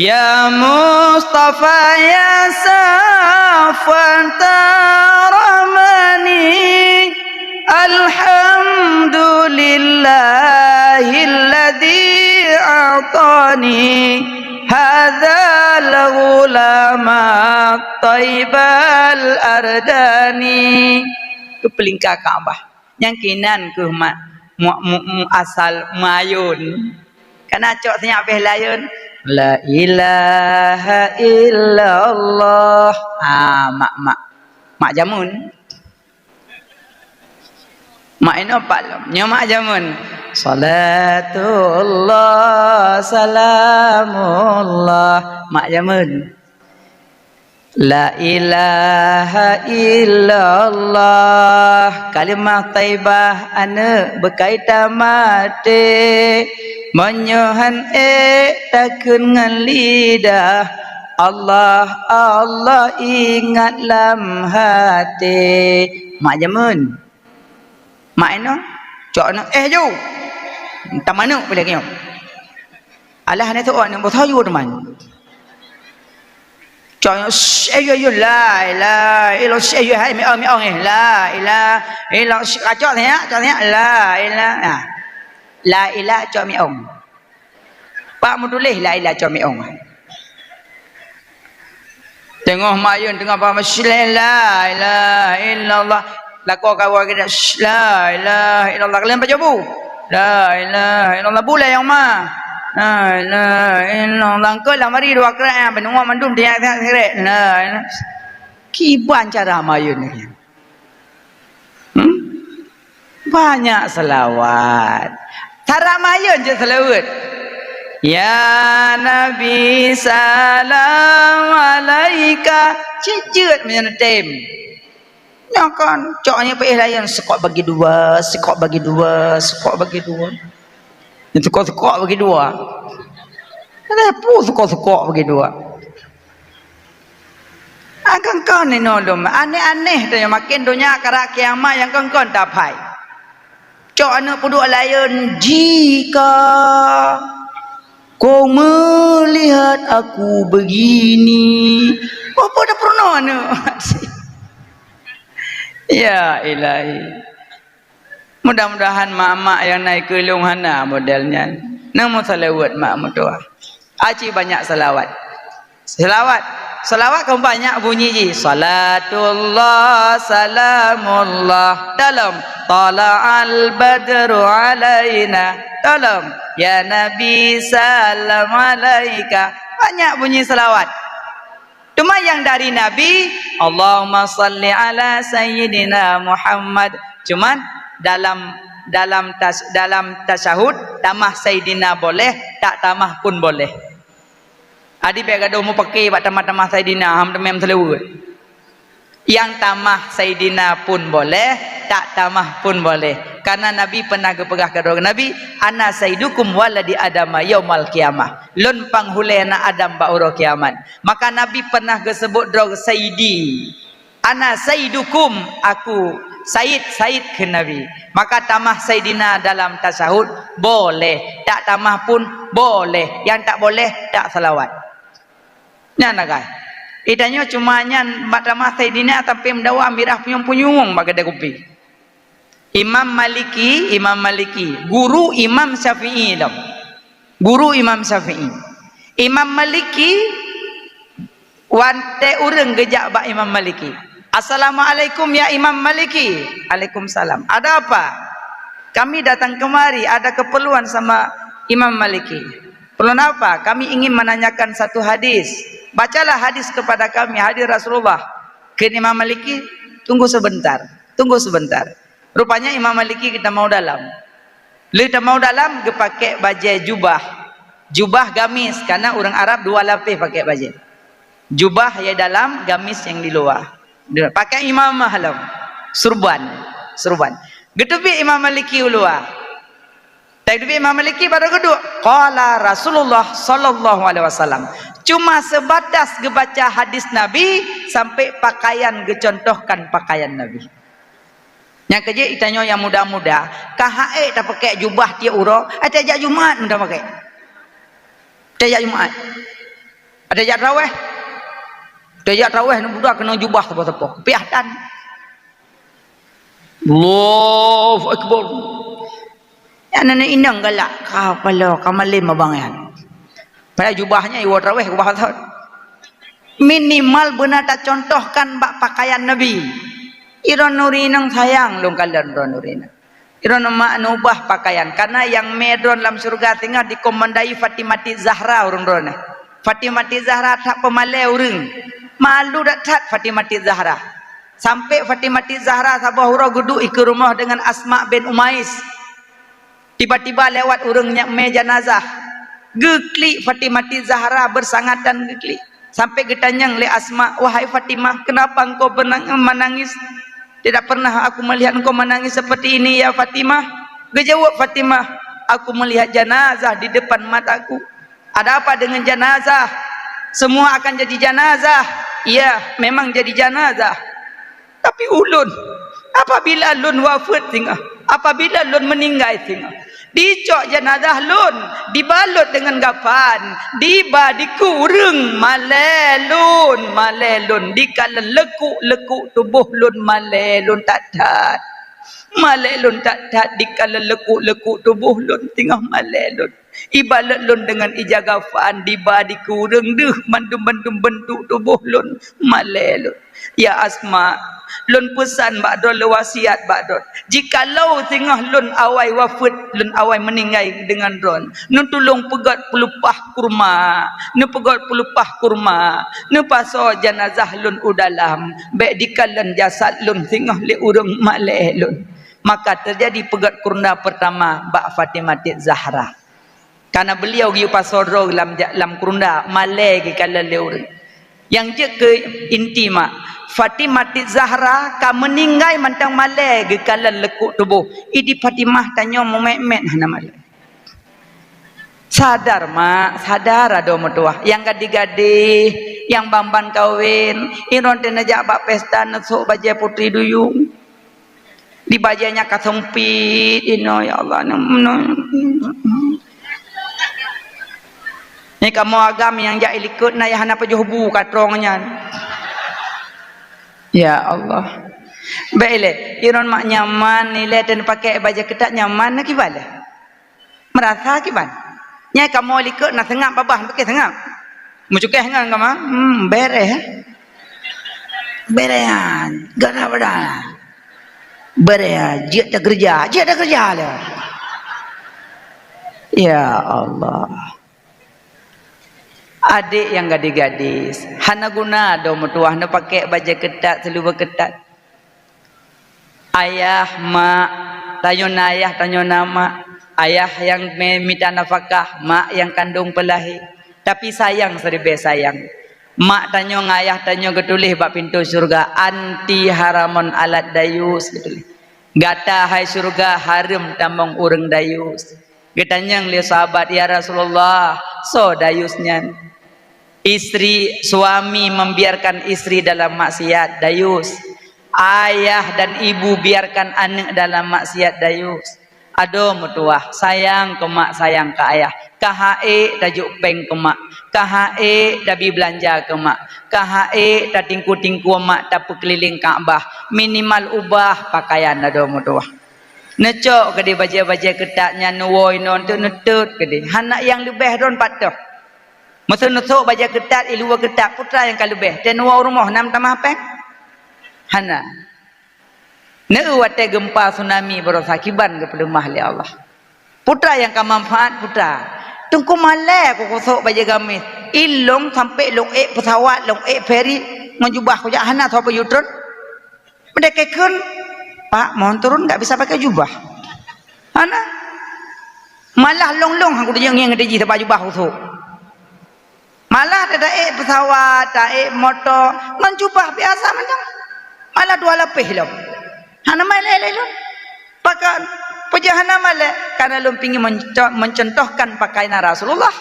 ya Mustafa ya Safwata Rahmani. Alhamdulillahilladzi a'tani hadzal ghulama thaibal ardani. Geupeulingka Ka'bah. Nyang kinan keuh mak, mu-, mu-, mu-, asal meuyun. Kana cok sinyak béh layun. La ilaha illallah. Ah, mak, mak. Mak jameun. Mak inoe pat lom. Nyoe mak jameun. Salatullah, salamullah. Mak jameun. La ilaha illallah, kalimah thaibah aneuk beukaitan maté. Meunyoe han ék takheun ngon lidah, Allah, Allah ingat lam haté. Mak jameun. Mak inoe, cok aneuk, "Eh, ju!" Tamanök pih lagée nyoe. Alah aneuk teuôt, aneuk beusoe ju teuma. Cok aneuk, "Sh, eh, yo, yo, la ilaha illallah, sh, eh, yo, hai, miong, miong, eh, la ilaha illallah, sh, ah, cok siat, cok siat, la ilaha." Nah. La ilaha cok miong. Pak meutuléh la ilaha cok miong. Teungoh mayun, teungoh paham, "Sh, la ilaha illallah." Lakoe kawan kita, "Sh, la ilaha illallah." Kalian baca bu? "La ilaha illallah." Bulai nyang ma? "La ilaha illallah." Engkau lam hari dua kerak yang penuh mandum dia siret. La ilaha. Kiban cara mayun ni. Hmm? Banyak selawat. Cara mayun cit selawat. Ya Nabi salam alaika. Cit jeuet meunyan tem. Nyoe kan, cok nyoe peuéh layan, sekok bagi dua, sekok bagi dua, sekok bagi dua. Sekok-sekok bagi dua. Ada pun sekok-sekok bagi dua. Agam kon inoe lom, aneh-aneh tu nyang makin donya karab kiamat nyang kon-kon taphai. Cok aneuk peuduek layeuen, "Jika kau melihat aku begini." Apa dah pernah aneuk? Ya Ilahi. Mudah-mudahan mak-mak nyang na ikeulong hana model nyan. Nang meusalawat mak meutuah. Aci banyak salawat. Salawat. Salawat kan banyak bunyi jih. Salatullah, salamullah. Dalam Tala'al badru alaina. Tolong, ya Nabi, salam alaika. Banyak bunyi selawat. Cuma yang dari Nabi, Allahumma salli ala sayyidina Muhammad. Cuman dalam, dalam tas-, dalam tasyahud, tamah sayyidina boleh, tak tamah pun boleh. Adi bèk gadoh mupake bak tamah-tamah sayyidina, ham teumèe meuseulaweuet. Nyang tamah sayyidina pun boleh, tak tamah pun boleh. Karena Nabi pernah geupeugah keudroe Nabi, "Ana sayyidukum waladi Adama yaumal qiyamah." Lôn panghulèe na Adam bak uroe kiamat. Maka Nabi pernah geuseubut droe sayyidi. "Ana sayyidukum," aku sayyid, sayyid kheun Nabi. Maka tamah sayyidina dalam tasyahud boleh, tak tamah pun boleh. Nyang tak boleh, tak salawat. Nyan na kai. Itanyoe cuma nyan bak tamah saidina tapi meudawa mirah punyueng-punyueng bak keudè kupi. Imam Maliki, Imam Maliki, guru Imam Syafi'i lom. Guru Imam Syafi'i. Imam Maliki, watèe ureueng geujak bak Imam Maliki. "Assalamualaikum ya Imam Maliki." "Alaikumsalam. Ada apa?" "Kami datang kemari ada keperluan sama Imam Maliki." "Perlu apa?" "Kami ingin menanyakan satu hadis." "Bacalah hadis kepada kami, hadis Rasulullah." Kheun Imam Maliki, "Tunggu sebentar, tunggu sebentar." Rupanya Imam Maliki geutamong dalam. Lheuh tamong dalam, geupakèk bajèe jubah. Jubah gamis, karena ureueng Arab dua lapéh pakèk bajèe. Jubah nyang dalam, gamis nyang di luwa. Pakèk imamah lom. Surban, surban. Geuteubiet Imam Maliki u luwa. Tapi Imam Maliki baru geuduek, "Qala Rasulullah sallallahu alaihi wasallam." Cuma sebatas geubaca hadis Nabi sampai pakaian geucontohkan pakaian Nabi. Nyang keujeuet itanyoe nyang muda-muda, ka hak ék tapakèk jubah tiep uroe, eh, tajak Jumat meunan pakèk. Tajak Jumat. Tajak traweh. Tajak traweh, aneuk muda keuneuk jubah sapo-sapo. Piah tan. Allahu Akbar. Nyan aneuk inong galak, ka paloe, ka malém abang nyan. Padahai jubah nyan iwoe traweh, jubah thon. Minimal beuna tacontohkan bak pakaian Nabi. Droeneuh ureueng inong sayang lôn kalon droeneuh ureueng inong. Droeneuh mak neubah pakaian, karena nyang mè droeneuh lam syeuruga singoh dikomandoi Fatimati Zahra ureueng droeneuh. Fatimati Zahra that peumalèe ureueng. Malu that-that Fatimati Zahra. Sampai Fatimati Zahra saboh uroe geuduek ikeue rumoh deungon Asma bin Umais. Tiba-tiba lewat ureueng nyang mè janazah. Geuklik Fatimati Zahra beusangatan geuklik. Sampai geutanyong lé Asma, "Wahai Fatimah, kenapa engkau benang-, menangis? Tidak pernah aku melihat engkau menangis seperti ini, ya Fatimah." Geujaweueb Fatimah, "Aku melihat janazah di depan mataku." "Ada apa dengan janazah? Semua akan jadi janazah." "Iya, memang jadi janazah. Tapi ulôn, apabila lôn wafeuet singoh, apabila lôn meuninggai singoh, dicok janazah lôn, dibalot deungon gapan, diba dikeue ureueng, malèe lôn, malèe lôn, dikalon leukuk-leukuk tuboh lôn, malèe lôn that-that. Malèe lôn that-that, dikalon leukuk-leukuk tuboh lôn, singoh malèe lôn. Ibalot lôn deungon ija gapan, diba dikeue ureueng, deuh mandum-mandum beuntuk tuboh lôn, malèe lôn. Ya Asma, lôn peusan bak droe, lôn wasiat bak droe, jikalau singoh lôn awai wafeuet, lôn awai meuninggai deungon droe, neutulông peugöt peulupah kurma, neupeugöt peulupah kurma, neupasoe janazah lôn u dalam, bèk dikalon jasad lôn singoh lé ureueng, malèe lôn." Maka teujadi peugöt kurma peurtama bak Fatimati Zahra. Karena beliau geuyue pasoe droe lam ja-, lam kurunda, malèe geukalon lé ureueng. Nyang jeuet keu inti mak, Fatimati Zahra ka meuninggai mantong malèe geukalon leukuk tuboh. Idi Fatimah tanyoe meumèt-mèt hana malèe. Sadar mak, sadar adoe meutuwah. Nyang gadih-gadih, nyang ban-ban kawen, inong teuh neujak bak pesta neusok bajèe putri duyung. Di bajèe nyan ka seumpit inoe, ya Allah. Nyoe kamoe agam nyang jak ilikot na nyang hana pajoh bu ka trong nyan. Ya Allah. Bèk ilèe, iron mak nyaman, ilèe dan pakèk bajèe keutat nyaman, na kiban lé? Meurasa kiban? Nyang kamoe likot na seungab babah, bukon seungab. Meucukéh ngon kama, hmm, bèrèh, eh. Bèrèh, ah, gara pada. Beureh, jeuet takeureuja, jeuet takeureuja lé. Ya Allah. Adék nyang gadis-gadis, hana guna dong meutuwah neupakék bajée keutat, siluweue keutat. Ayah, mak, tanyoe na ayah, tanyoe na mak. Ayah nyang me-, mita nafakah, mak nyang kandong peulahé. Tapi sayang siribée sayang. Mak tanyoe ngon ayah tanyoe geutuléh bak pintoe syeuruga, "Anti haramun alat dayus," geutuléh. "Gata hai syeuruga hareuem tamong ureuëng dayus." Geutanyong lé sahabat, "Ya Rasulullah, soe dayus nyan?" "Istri, suami membiarkan istri dalam maksiat, dayus. Ayah dan ibu biarkan aneuk dalam maksiat, dayus." Adoe meutuwah, sayang keu mak, sayang keu ayah. Ka ha ék tajok péng keu mak, ka ha ék tabi beulanja keu mak, ka ha ék tatingkue-tingkue mak tapeukeulileng Ka'bah, minimal ubah pakaian adoe meutuwah. Neucok keudeh bajée-bajée keutat nyan neuwoe inoe teuk neutot keudeh. Hana nyang leubeh droe pat toh. Meuseu neusok bajée keutat, iluweue keutat, peue teuma nyang ka leubeh? Teuh neuwoe u rumoh na meutamah péng? Hana. Neu watée geumpa tsunami barosa kiban geupeuleumah lé Allah. Peue teuma nyang ka manfaat, peue teuma? Teungku malée ku kusok bajée gamis. Ilong sampoe lôn ék peusawat, lôn ék feri, ngon jubah kujak hana soe peuyue treun. Meudeh keu kheun, "Pak, mohon turun, nggak bisa pakai jubah." Hana. Malah long-long aku teunyong ngieng teuji sabab jubah kusok. Malah ta-ék peusawat, ta-ék moto, ngon jubah biasa mantong. Malah dua lapéh lom. Hana malée lé lom. Pakon? Peue jeuet hana malée? Karena lôn pingin menco-, mencontohkan pakaian Rasulullah.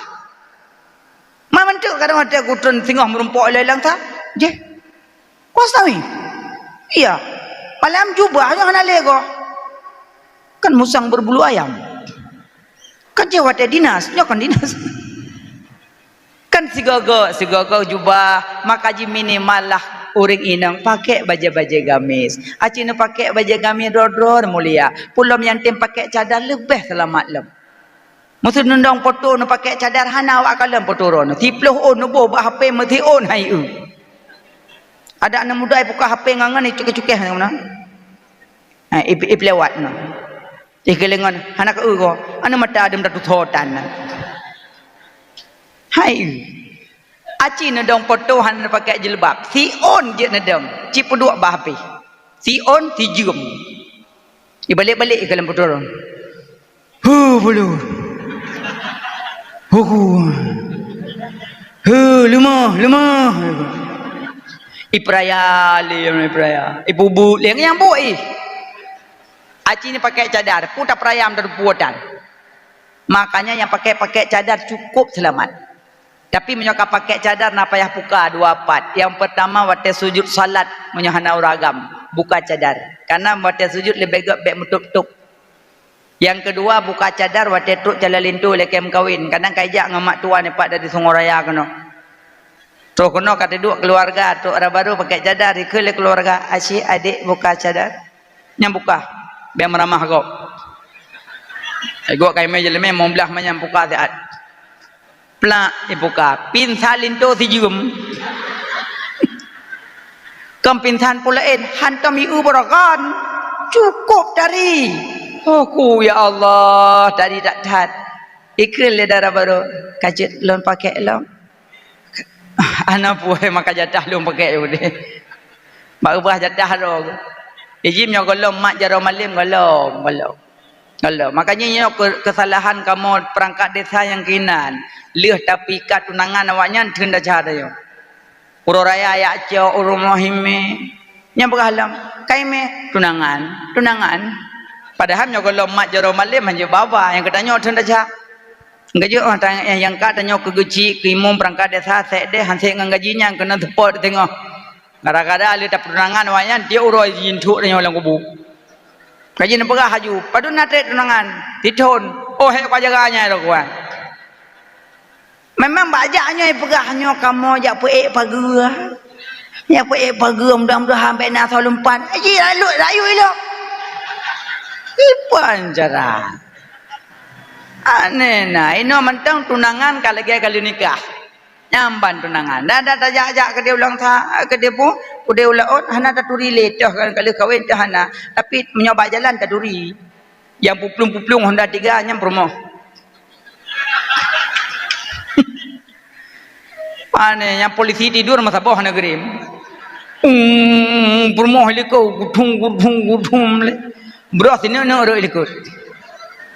Ma meuntreuk kadang watée kutreun singoh meurumpok ilée lam sa. Jeh. Kuasa weh. Iya. Malam jubah nyoe hana lé goh. Kan musang berbulu ayam. Kan jeh watée dinas, nyoe kan dinas. Kan sigoe-goe, sigoe-goe jubah, maka jiminimal lah ureuëng inong pakék bajée-bajée gamis. Aci neupakék bajée gamis droe-droe mulia. Peue lom nyang tem pakék cadar leubeh seulamat lom. Meuseu neudong poto neupakék cadar hana awak kalon poto droe. Siploh ôn neuboh bak H P meuti ôn hai eu. Adak aneuk muda ibuka H P ngon-ngon icukéh-cukéh ngon meunan. Ha, ip-, ipelewat ngon. Ih, keulengon hana keu eu goe. Aneuk mata adem tatusoe tan. Hai eu. Aci neudong poto hana neupakék jilbab. Si ôn jeuet neudong. Cit peuduek bak H P. Si ôn, si jeuem. Ibalek-balek ikalon poto droe. Hu, bulu. Huku. Hu, leumah, leumah. Ipeuraya lé, ipeuraya. Ipubuet lé nyang buet ih. Aci neupakék cadar, peue tapeuraya meutupuotan. Makanya nyang pakék-pakék cadar cukup seulamat. Tapi meunyoe ka pakék cadar na payah puka dua pat. Nyang peurtama watée sujut salat meunyoe hana ureuëng agam, buka cadar. Karena watée sujut leubeh gét bék meutup-tup. Nyang keudua buka cadar watée trok calon linto ilée kée meukawen. Kadang ka ijak ngon mak tuan ipat dari Sungai Raya keunoe. Trok keunoe ka teuduek keuluwarga, trok rot barô pakék cadar, ikheun lé keuluwarga, "Aci, adék buka cadar." Nyang buka, bék meuramah gob. Igoe kaimé jeulemé mong blaih manyang buka siat. Plak ibuka, pinsan linto sijeuem. Kon pinsan peue laén, hantom ieu beurakan. Cukup tari. Oh ku ya Allah, tari that-that. Ikheun lé dara barô, "Ka jeuet lôn pakék lom." "Hana peue, maka jatah lôn pakék udeh." Bak ubah jatah lom. Ijim nyoe gohlom mat jaroe malem gohlom, gohlom. Gohlom. Makanya nyoe ke-, kesalahan kamoe perangkat desa nyang keunan. Lheueh tapeuikat tunangan awaknyan theun desya tanyoe. Uroe raya jak cok, uroe mohimé. Nyang peugah lom, "Kaimé tunangan, tunangan." Padahai nyoe gohlom mat jaroe malem hanjeuet baba nyang geutanyoe theun desya. Geujok nyang ka tanyoe keu geuchik, keu imum perangkat desa, sék deh, han sék ngon gaji nyan keuneuk seupôt teungoh. Gara-gara lé tapeutunangan awaknyan, tiep uroe jintok tanyoe lam kubu. Ka jipeugah laju, "Padub na trép tunangan?" "Sithon." "Oh, hék ka jaga nyan lom kuwan." Memang bak jak nyoe peugah nyoe kamoe jak peuék pageue. Jak peuék pageue mudah-mudahan bék na soe lumpan. Ji lalu rayu ilok. Ipan cara. Aneh na, inoe mantong tunangan ka lagée ka lheueh nikah. Nyan ban tunangan. Dah, dah tajak-jak keudeh ulang sa-, keudeh pu-, Udeb u laôt hana taturi lé, toh ka lheueh kawen toh hana, tapi meunyoe bak jalan taturi. Nyang puplueng-puplueng Honda tiga nyan peurumoh. Pane nyang polisi tidur meusaboh hana geurem. Ung, peurumoh likot gudung, gudung, gudung lé. Broh sineuk-neuk rot likot.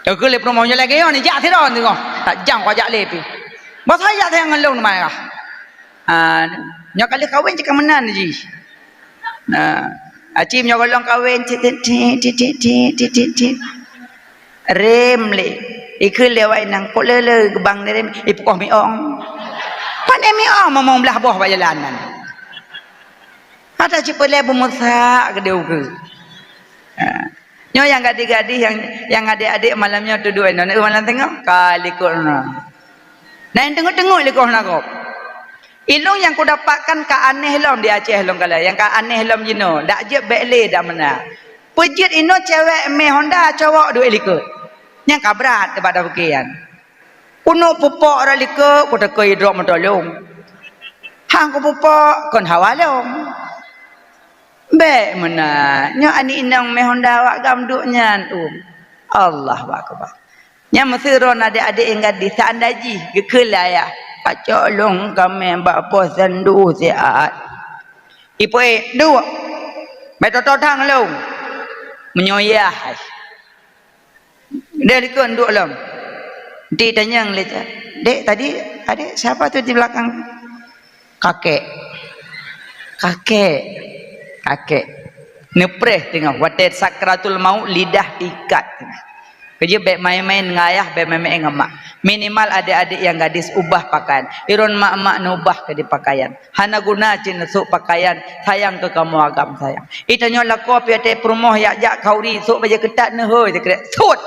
Teukeu lé peurumoh nyoe lagèe nyoe, jak sidroe teungoh. Tajam kujak lé pih. Bah sayang ngon lôn meunan kah. Ah, nyoe ka lheueh kawen cit ka meunan jih. Nah, aci meunyoe gohlom kawen cit, cit, cit. Rem lé. Ikheun lé awak inong, kok le-le geubang rem, ipeukoh miong. Pane miong mamong blah boh bak jalan nyan. Ata cit peulée beumeusak keudeh ukeue. Ha. Nyoe nyang gadih-gadih, nyang, nyang adék-adék malam nyoe tuduek inong, malam teungoh ka likot na. Na nyang teungoh-teungoh likot na gob. Ilong nyang kudapatkan ka aneh lom di Aceh lom kala, nyang ka aneh lom jinoe, dak jeuet bèk lé dak meunan. Peujeuet inoe cewek mé Honda, cowok duek likot. Nyang ka brat bak tapike nyan. Keuneuk pupok rot likot, kuteuka idrop meuto lôn. Han kupupok, kon hawa lôn. Bèk meunan, nyoe aneuk inong mé Honda awak gam duek nyan, um. Allahu Akbar. Nyan meuseuron adék-adék nyang gadih, seandai jih geukheun lé ayah, "Kacok lôn kamoe bak pos Sendu siat." Ipeuék, "Duek! Bèk toto that ngon lôn!" Meunyoe yah hai. Deh likot duek lom. Di tanyong lé, "Dek, tadi adék siapa tu di belakang?" "Kakek." "Kakek." "Kakek." Neupreh teungoh watèe sakratul maut lidah diikat teungoh. Keujeuet bèk maén-maén ngon ayah, bèk maén-maén ngon mak. Minimal adék-adék nyang gadis ubah pakaian. Iron mak-mak neubah keudeh pakaian. Hana guna cit neusôk pakaian, sayang keu kamoe agam sayang. Itanyoe lakoe pih watèe peurumoh jak-jak khauri, sôk bajèe keutat neuhôi sikrek. Sut!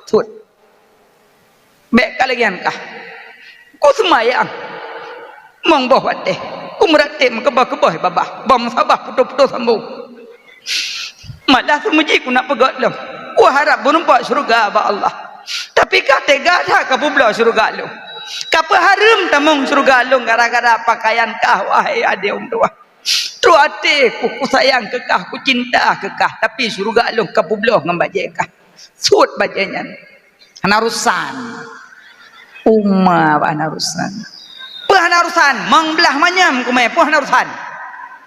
Sut! Bèk ka lagèe nyan kah. Kuseumayang. Mong boh watèe. Kumeuratéb meukeubah-keubah babah. Bak musabah putôh-putôh sambông. Malah seumeujih kuneuk peugöt lom. Kuharap beurumpok syeuruga bak Allah. Tapi ka teuga that kapeubloe syeuruga lôn. Kapeuhareuem tamong syeuruga lôn gara-gara pakaian kah, wahai adék ulôn tuha. Trok até ku, kusayang keu kah, kucinta keu kah, tapi syeuruga lôn kapeubloe ngon bajèe kah. Sut bajèe nyan. Hana urusan. Uma bah hana urusan. Peue hana urusan? Mong blah manyam kumé, peue hana urusan?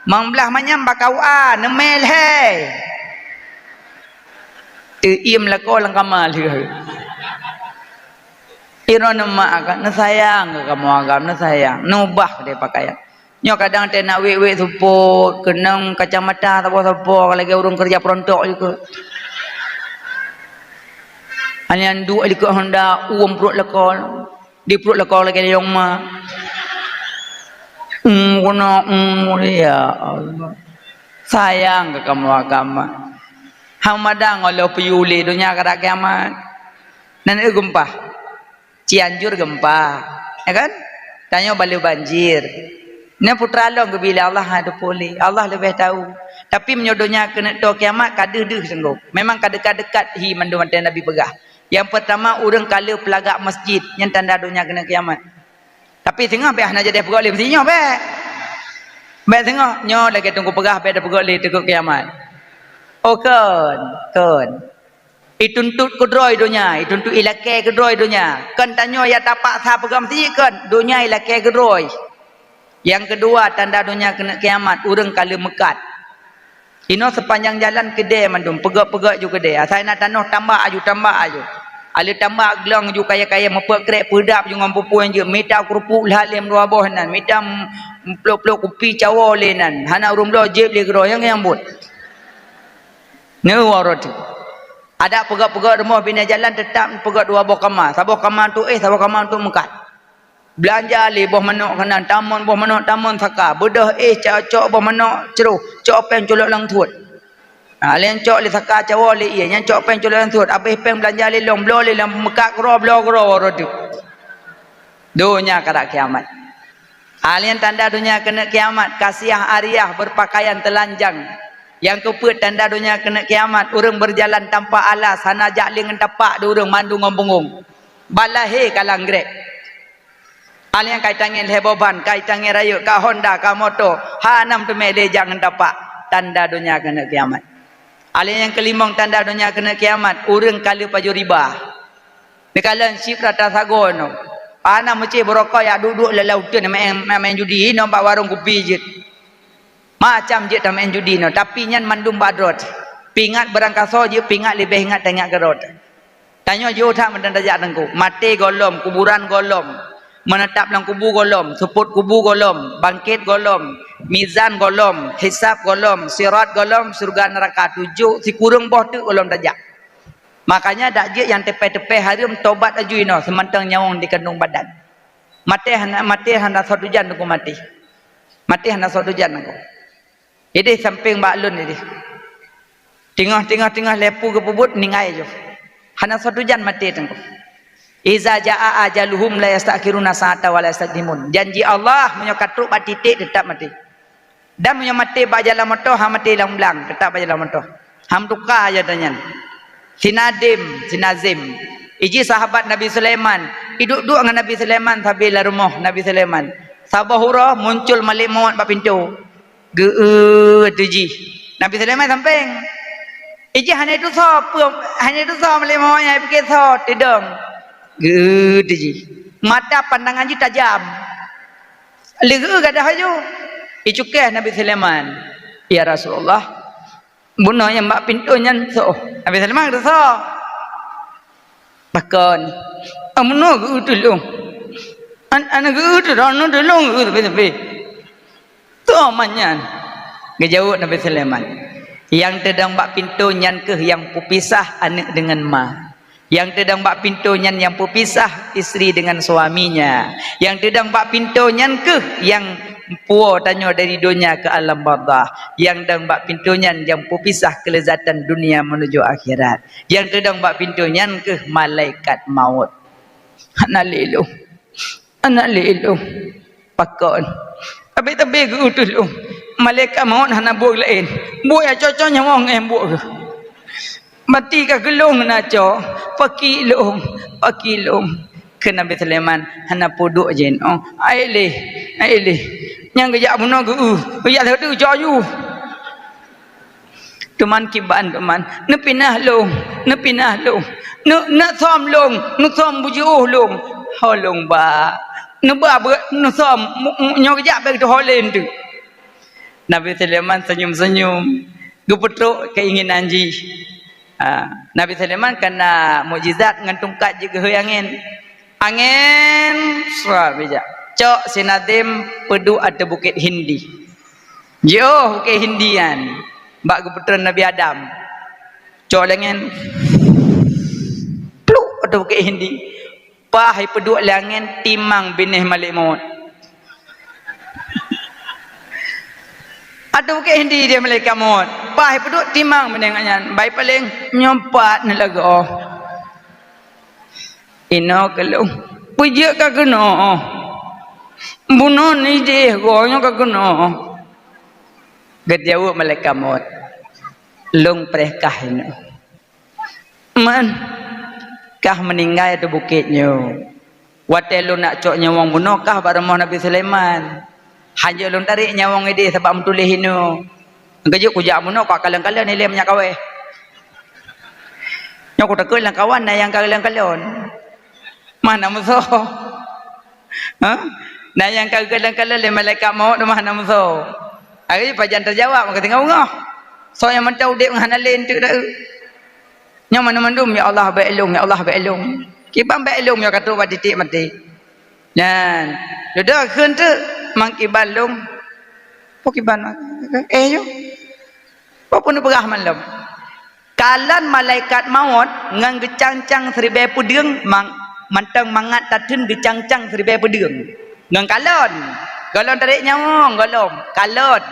Mong blah manyam bak K U A, neumé lhèe. Teuiem lakoe lam kama lheueh. Iron mak agam, neusayang keu kamoe agam, neusayang. Neubah deh pakaian. Nyoe kadang teuh na wék-wék seupôt, keunong kacamata saboh-saboh lagèe ureueng keureuja peurontok jikheun. Hana duek likot Honda, uem pruet lakoe. Di pruet lakoe lagèe liyong ma. Hmm, keunoe, hmm, ya Allah. Sayang keu kamoe agam. Hana mada ngon lôn peuyue lé donya ka rab kiamat. Nan eu geumpa. Cianjur gempa, ya kan? Tanyoe baleue banjir. Nyan putra lôn geubri lé Allah, hai teupeu lé. Allah leubeh tau. Tapi meunyoe donya keuneuk toe kiamat, ka deuh-deuh sunggoh. Memang ka deukat-deukat hi mandum watèe Nabi peugah. Nyang peurtama, ureueng ka le peulagak masjid, nyan tanda donya keuneuk kiamat. Tapi singoh bèk hana jadi peugah lé meusinyoh bèk. Bèk singoh, nyoe lagèe teungku peugah bèk tapeugah lé teukôt kiamat. Oh, kon, kon. Ituntut keudroe donya, ituntut ilakèe keudroe donya. Kon tanyoe nyang tapaksa peugah meuseujid kon, donya ilakèe keudroe. Nyang keudua, tanda donya keuneuk kiamat, ureueng ka lheueh meukat. Inoe seupanjang jalan keudè mandum, peugöt-peugöt ju keudè. Asai na tanoh tambak aju, tambak aju. Alheueh tambak glöng ju kayèe-kayèe, meupeuet krek, peudap ju ngon peue-peue jeuet, mita keurupuk lhah lé meudua boh nan, mita m-, meuplôk-plôk kupi cawo lé nan. Hana ureueng bloe jieb lé keudroe, nyang nyang buet. Neuwoe rot. Adak peugöt-peugöt rumoh binéh jalan teutap peugöt dua boh kama, saboh kama untuk éh, saboh kama untuk meukat. Beulanja lé boh manok keunan, tamon boh manok, tamon saka, beudôh éh ca-, cok boh manok ceuroh, cok péng culok lam suet. Ha, lheuh nyan cok lé saka cawo lé ie, nyan cok péng culok lam suet, abéh péng beulanja lé lôn, bloe lé lôn, meukat keudroe, bloe keudroe woe rot teuk. Donya ka rab kiamat. Ha, lheuh nyan tanda donya keuneuk kiamat, kasiah ariah, beupakaian teulanjang. Nyang keupeuet tanda donya keuneuk kiamat, ureueng beujalan tanpa alas, hana jak lé ngon tapak di ureueng, mandum ngon punggong. Ban lahé ka lam grek. Alèh nyan ka itangèe lhèe boh ban, ka itangèe rayeuk, ka Honda, ka moto, hana meuteumèe lé jak ngon tapak. Tanda donya keuneuk kiamat. Alèh nyang keulimong tanda donya keuneuk kiamat, ureueng ka lheueh pajoh riba. Neukalon chip rata sagoe nyoe. Hana meucéh beurokok, jak duek-duek lam lauteuen maén, maén judi, inoe bak warong kupi jeuet. Macam jeuet tamaén judi nyoe, tapi nyan mandum bak droe. Pih ingat barangkasoe jeuet, pih ingat leubeh ingat teuingat keudroe. Tanyoe jiôh that meunan tajak Teungku. Maté gohlom, kuburan gohlom. Meuneutab lam kubu gohlom, seupôt kubu gohlom, bangkét gohlom, mizan gohlom, hisab gohlom, sirat gohlom, syeuruga neuraka tujoh, sikureueng boh teuk gohlom tajak. Makanya dak jeuet nyang teupèe-teupèe hareuem, tobat laju inoe, seumantong nyawöng di kandông badan. Maté hana, maté hana soe tujan Teungku maté. Maté hana soe tujan Teungku. Idéh sampéng bak lôn idéh. Teungoh, teungoh, teungoh lhèe peuet geupeubuet ninggai jih. Hana soe tujan maté Teungku. Iza jaa ajaluhum la yastakhiruna sa'atan wa la yastaqdimun. Janji Allah meunyoe ka trok bak titék teutap maté. Dan meunyoe maté bak jalan moto, han maté lam blang, teutap bak jalan moto. Han meutuka aja tanyan. Si Nadim, si Nazim. Iji sahabat Nabi Sulaiman, iduek-duek ngon Nabi Sulaiman sabe lam rumoh Nabi Sulaiman. Saboh uroe muncul malèk mawöt bak pintoe. Geu-eu teuh jih. Nabi Sulaiman sampéng. Iji hana tusoe, peue, hana tusoe malèk mawöt nyan, pike soe, teudong. Geu-eu teuh jih. Mata pandangan jih tajam. Lheueh geuh gadôh laju. Icukéh Nabi Sulaiman, "Ya Rasulullah, bunoe nyang bak pintoe nyan soe?" Nabi Sulaiman geutusoe. "Pakon?" "Ah, bunoe geuh tulông. An-, aneuk geuh tulông, aneuk tulông geuh tapi-tapi. Soe man nyan?" Geujaweueb Nabi Sulaiman, "Nyang teudong bak pintoe nyan kheueh nyang peupisah aneuk deungon ma." Nyang teudong bak pintoe nyan nyang peupisah istri deungon suaminya. Nyang teudong bak pintoe nyan kheueh nyang puwoe tanyoe dari donya keu alam barzakh. Nyang dong bak pintoe nyan nyang peupisah keuleuzatan dunia meunuju akhirat. Nyang teudong bak pintoe nyan kheueh malaikat maut. Hana lé lôn. Hana lé lôn. Pakon? Tapi-tapi geuutus lôn. Malaikat maut hana buet laén. Buet nyang cocok nyawöng ngon buet geuh. Mati ka keu lôn na cok. Paki lôn, paki lôn. Kheun Nabi Sulaiman, "Hana peuduek jinoe. Aéh lé, aéh lé. Nyang geujak bunoe geu-eu, geujak sapeue cok aju." Teuma kiban, teuma. Neupinah lôn, neupinah lôn. Ne-, neusöm lôn, neusöm bujiôh lôn. Ho lôn ba. Neuba beu-, neusöm, mu-, mu-, nyoe geujak bèk teuho lé teuk. Nabi Sulaiman senyum-senyum. Geupeutrok keinginan jih. Ha, Nabi Sulaiman kana mukjizat ngon tungkat jih geuhôi angén. Angén, sra bijak. Cok si Nadim peuduek ateueh Bukét Hindi. Jiôh Bukét Hindi nyan bak geupeutreun Nabi Adam. Cok lé angén, pluk ateueh Bukét Hindi. Paih peuduek lé angén timang binéh malèk maut. Ateueh Bukét Hindi idéh malaikat maut. Paih peuduek timang binéh nyan. Bai paléng nyoe pat neulagoe. Inoe keu lôn. Peue jeuet ka keunoe? Bunoe idéh goe nyoe ka keunoe. Geujaweueb malaikat maut, "Lôn preh kah inoe. Man, kah meuninggai ateueh bukét nyoe. Watèe lôn nak cok nyawöng bunoe kah bak rumoh Nabi Sulaiman. Hanjeuet lôn tarek nyawöng idéh sabab meutuléh inoe. Geujeuet kujak bunoe ka kalon-kalon ilèe meunyak kawèh. Nyoe kutakot lam kawan na nyang ka kalon-kalon." Mah na musoh. Ha? Na nyang ka kalon-kalon lé malaikat maut mah na musoh. Ari pajan teujaweueb meukeusinggoh-ngoh. Soe nyang mantong udép ngon hana lé eunteuk deuh. Nyoe mandum-mandum, "Ya Allah, bèk lôn, ya Allah, bèk lôn." Kiban bèk lôn nyoe ka trok bak titik maté. Nyan. Dudoe kheun teuk, mang kiban lôn. Peue kiban? Eh, yo. Peue pun neupeugah man lom. Kalon malaikat maut ngon geucang-cang siribèe peudeueng, mang-, mantong mangat tatheun geucang-cang siribèe peudeueng. Ngon kalon. Gohlom tarek nyawöng, gohlom. Kalon.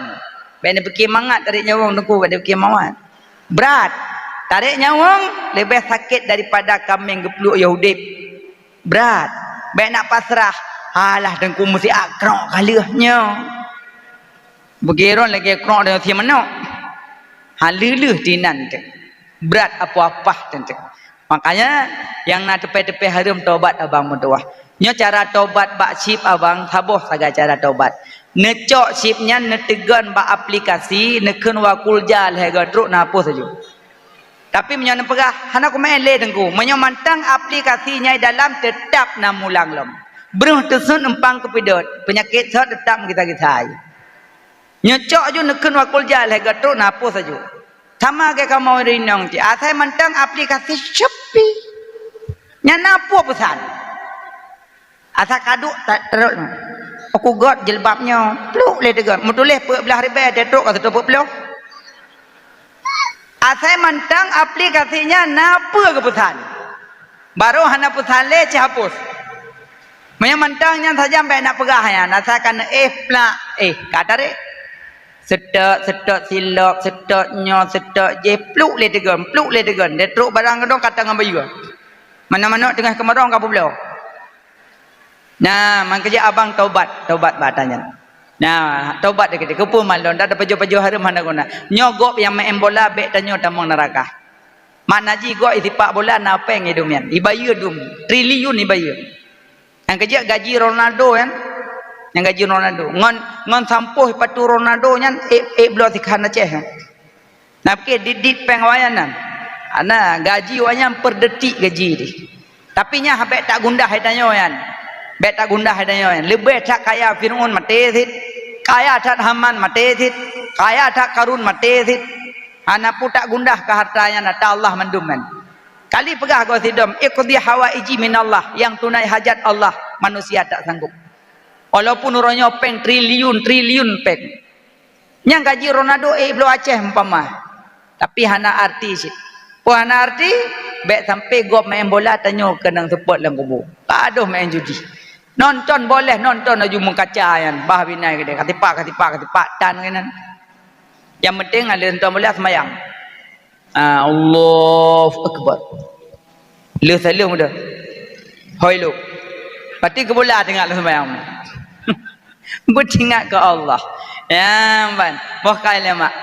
Bèk neupiké mangat tarek nyawöng, Teungku, bèk neupiké mangat. Brat. Tarek nyawöng leubeh sakét daripada kaméng geupluek yoh udép. Brat. Bèk nak pasrah. Alah, Teungku, meusiat krok ka lheueh nyoe. Beugeurong lagèe krok dan si manok. Ha, lheueh-lheueh tinan teuk. Brat apoh-apoh teuk. Makanya, nyang na teupèe-teupèe hareuem tobat abang meutuwah. Nyoe cara tobat bak chip abang, saboh sagai cara tobat. Neucok chip nyan neuteugon bak aplikasi, neukheun wa qul ja lhèe goe trok, neuhapus laju. Tapi meunyoe neupeugah, "Hana kumeu'en lé Teungku," meunyoe mantong aplikasi nyang dalam, teutap na mulang lom. Breuh teuseuet eumpang keupeudeuet, peunyakét sot teutap meugisa-gisa. Nyoe cok ju neukheun wa qul ja lhèe goe trok, neuhapus laju. Sama lagèe kamoe ureueng inong cit, asai mantong aplikasi Shopee. Nyan na peue peusan. Asai ka duek ta-, tarot. Aku göt jilbab nyoe, pluk lé teugon. Meutuléh peuet blah ribèe, teutrok ka sireutôh peuet plôh. Asai mantong aplikasi nyan na peue geupeusan. Barô hana peusan lé, cit hapus. Meunyoe mantong nyan sajan bèk na peugah nyan, asai ka neuéh plak, éh, ka tarék. Seutôt, seutôt silop, seutôt nyoe, seutôt jéh, pluk lé teugon, pluk lé teugon. Teutrok barang keudong ka tangan bayeue. Manök-manök teungoh keumarong ka peubloe. Nah, mangkeujeuet abang tobat, tobat bak ata nyan. Nah, tobat dikeue-dikeue, keupeue malôn, dak tapajoh-pajoh hareuem hana guna. Nyoe gob nyang meu'en bola, bèk tanyoe tamong neuraka. Makna jih gob isipak bola na péng idum nyan. Ibayeue dum, triliun ibayeue. Nyang keujeuet gaji Ronaldo nyan. Nyang gaji Ronaldo. Ngon, ngon sampôh patu Ronaldo nyan, ék, ék bloe sikhan Aceh nyan. Na pike dit-dit péng awak nyan nan. Ana gaji awak nyan per detik gaji deh. Tapi nyan bèk tagundah hai tanyoe nyan. Bèk tagundah hai tanyoe nyan. Leubeh that kaya Fir'aun maté cit. Kaya that Haman maté cit. Kaya that Karun maté cit. Hana peue tagundah keu harta nyan, ata Allah mandum nyan. Kali peugah goe sidom, "Iqdi hawaiji minallah," nyang tunai hajat Allah, manusia tak sanggup. Walaupun uroe nyoe péng triliun-triliun péng. Nyang gaji Ronaldo ék bloe Aceh umpama. Tapi hana arti cit. Peue hana arti? Bèk sampai gob meu'en bola tanyoe keunong seupôt lam kubu. Ka adoh meu'en judi. Nonton boleh, nonton laju meukaca nyan, bah binai keudeh. Katipak, katipak, katipak, tan keunan. Nyang penting, lheuh nonton bola seumayang. Ah, Allahu Akbar. Lheuh saleuem udah. Hoi lu. Pati keu bola teuingat lheuh seumayang. Beutingat keu Allah. Ya, ban. Boh kai lé mak.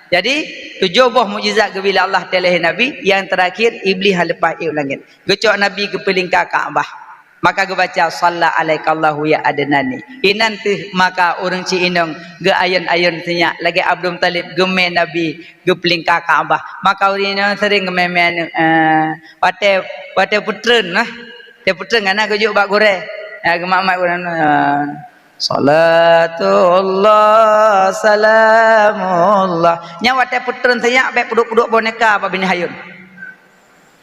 Jadi, tujoh boh mukjizat geubri lé Allah teulahé Nabi, nyang teurakhir, Iblih leupah ék u langét. Geucok Nabi geupeulingka Ka'bah. Maka geubaca, "Shalla alaikallahu ya Adnani." Inan teuh maka ureueng cit inong geuayôn-ayôn sinyak lagèe Abdul Muthalib geumè Nabi geupeulingka Ka'bah. Maka ureueng inong sering geumè-mè aneuk, eh, watèe, watèe peutreun, nah. Watèe peutreun, hana geujok bak gurèe. Eh, geumat-mat gurèe, eh, "Salatullah, salamullah." Nyan watèe peutreun sinyak bèk peuduek-peuduek boneka bak binéh ayôn.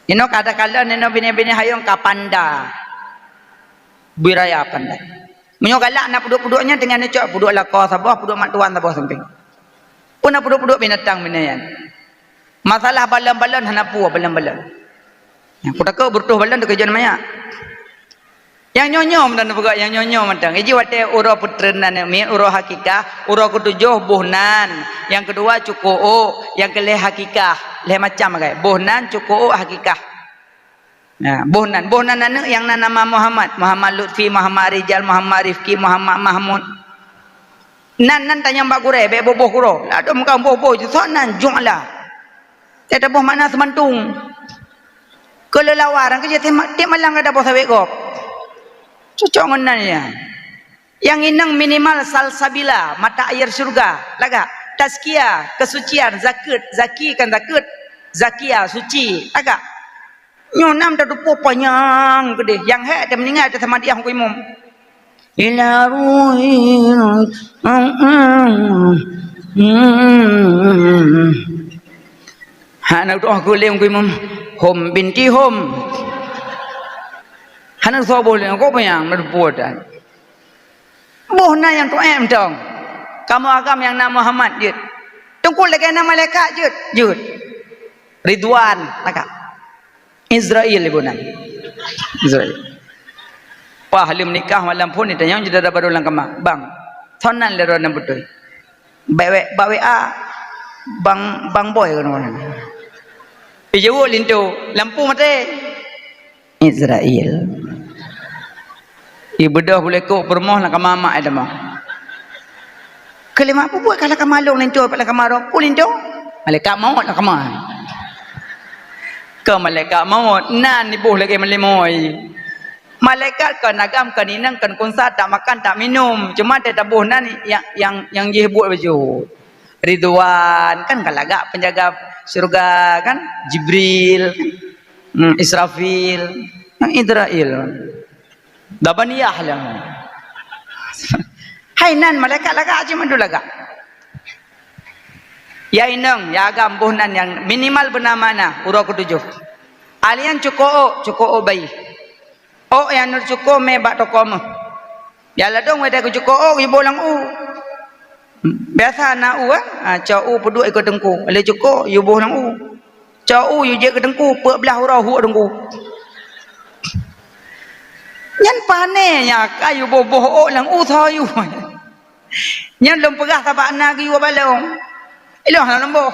Inoe kadang-kadang inoe binéh-binéh ayôn ka panda. Bui raya panda. Meunyoe galak na peuduek-peuduek nyan teungoh neucok, peuduek lakoe saboh, peuduek mak tuan saboh sampéng. Peue na peuduek-peuduek binatang binéh nyan. Masalah balon-balon hana peue balon-balon. Nyang kutakot beureutôh balon teukeujot manyak. Nyang nyoe-nyoe mantong neupeugah, nyang nyoe-nyoe mantong. Iji watèe uroe peutreun aneuk miet, uroe hakikah, uroe keutujoh boh nan, nyang keudua cukôk ôk, nyang keulhèe hakikah, lhèe macam agam. Boh nan, cukôk ôk, hakikah. Nah, boh nan, boh nan aneuk nyang na nama Muhammad, Muhammad Lutfi, Muhammad Rijal, Muhammad Rifki, Muhammad Mahmud. Nan, nan tanyong bak gurèe, bèk boh-boh keudroe. Ladôm meukawen boh-boh, soe nan, Ju'la. Teuh taboh makna seumantung. Keu leulawa, nyang keujeuet tiep ma-, tiep malam ka taboh sawét gob. Cocok ngon nan nyan. Nyang inong minimal salsabila, mata air syurga, lagak. Tazkia, kesucian, zakeut, zaki kan zakeut, zakia, suci, lagak. Nyoe nam tateupeue panyang keudeh, nyang hék teumeuninggai teusamadiah keu imum. Ila ruhin. Hana tu'oh geuléng keu imum. Hom binti hom. Hana soe boh lé, kok panyang na teupeue dan. Boh na nyang tu'oh mantong. Kamoe agam nyang na Muhammad jeuet. Teungku lagèe na malaikat jeuet, jeuet. Ridwan, lagak. Israel ibu nan. Israel. Wah, lheuh nikah malam phôn ditanyong jeuet dara barô lam kama. Bang, soe nan lé droeneuh beutôi? Bak W-, bak W A, Bang, Bang Boy keunoe. Ijaweueb linto, lampu maté. Israel. Ibeudôh buleukok peurumoh lam kama mak ai tamong. Keu lé mak peubuet ka lam kama lôn linto, lam kama droe, peue linto? Malaikat maut lam kama. Keu malaikat maut, nan iboh lagèe meulimoi. Malaikat kon agam, kon inong, kon kheun sa, tak makan, tak minum. Cuma teuh taboh nan nyang, nyang, nyang jih buet bacut. Ridwan kan ka lagak penjaga syurga kan, Jibril, hmm, Israfil, Idrail. Zabaniyah lah. Hai nan malaikat lagak, cuma mandum lagak. Ya inong, ya agam boh nan nyang minimal beuna makna, uroe ketujoh. Alian cuko ôk, cuko ôk bayi. Ôk nyang neucuko mé bak toko meuh. Ya ladôm watèe geucuko ôk, yuboh lam u. Biasa na u, eh? Ha, cok u peuduek iko teungku. Lheuh cuko, yuboh lam u. Cok u, yue jeuet keu teungku, peuet blah uroe huek teungku. Nyan pané nyan ka yuboh-boh ôk lam u soe yue. Nyan lôn peugah sabab na geuyue balong. Ilôn hana lôn boh.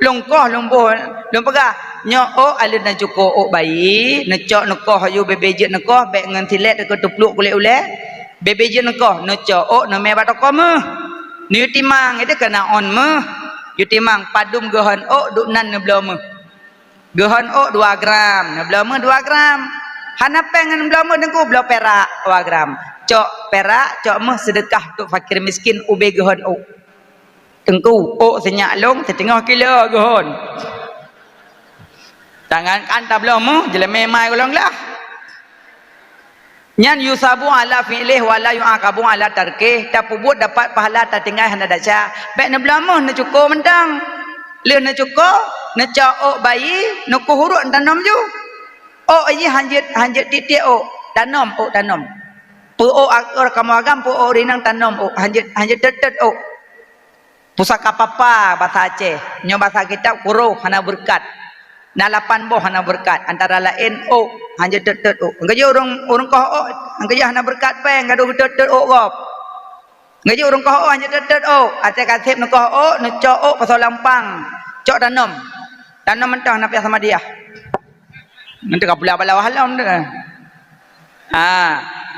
Lôn koh, lôn boh, lôn peugah, "Nyoe ôk, aleuh neucuko ôk bayi, neucok neukoh yue, bèk-bèk jeuet neukoh, bèk ngon silèt teuka teupluek kulét ulèe. Bèk-bèk jeuet neukoh, neucok ôk, neumè bak toko meuh. Neuyue timang, itu keunan ôn meuh. Yue timang padum geuhon ôk, duek nan neubloe meuh." Geuhon ôk dua gram, neubloe meuh dua gram. Hana péng ngon bloe meuh teungku, bloe pirak dua gram. Cok pirak, cok meuh seudeukah untuk fakir miskin ubé geuhon ôk. Teungku, ôk sinyak lôn siteungoh kilo geuhon. Tangan kan tabloe meuh, jeulemé mai golom glah. Nyan yusabu ala fi'lih wa la yu'aqabu ala tarkih, tapeubuet dapat pahala, tatinggai hana desya. Bèk neubloe meuh, neucuko mantong. Lheuh neucuko, neucok ôk bayi, neukuh uruek tanom ju. Ôk jih hanjeuet, hanjeuet tiek-tiek ôk, tanom ôk tanom. Peu ôk ak-, kamoe agam peu ôk rinang tanom ôk, hanjeuet, hanjeuet teut-teut ôk. Pusaka papa basa Aceh, nyoe basa kitab kuroh hana beureukat. Na lapan boh hana beureukat, antara laén ôk, hanjeuet teut-teut ôk. Geujak ureueng, ureueng koh ôk, geujak hana beureukat péng, gadôh geuteut-teut ôk gob. Geujak ureueng koh ôk, hanjeuet teut-teut ôk. Até kaseb neukoh ôk, neucok ôk pasoe lampang, cok tanom. Tanom mantong hana piah sama dia. Nanti ka pula bala wahlom tu. Ha,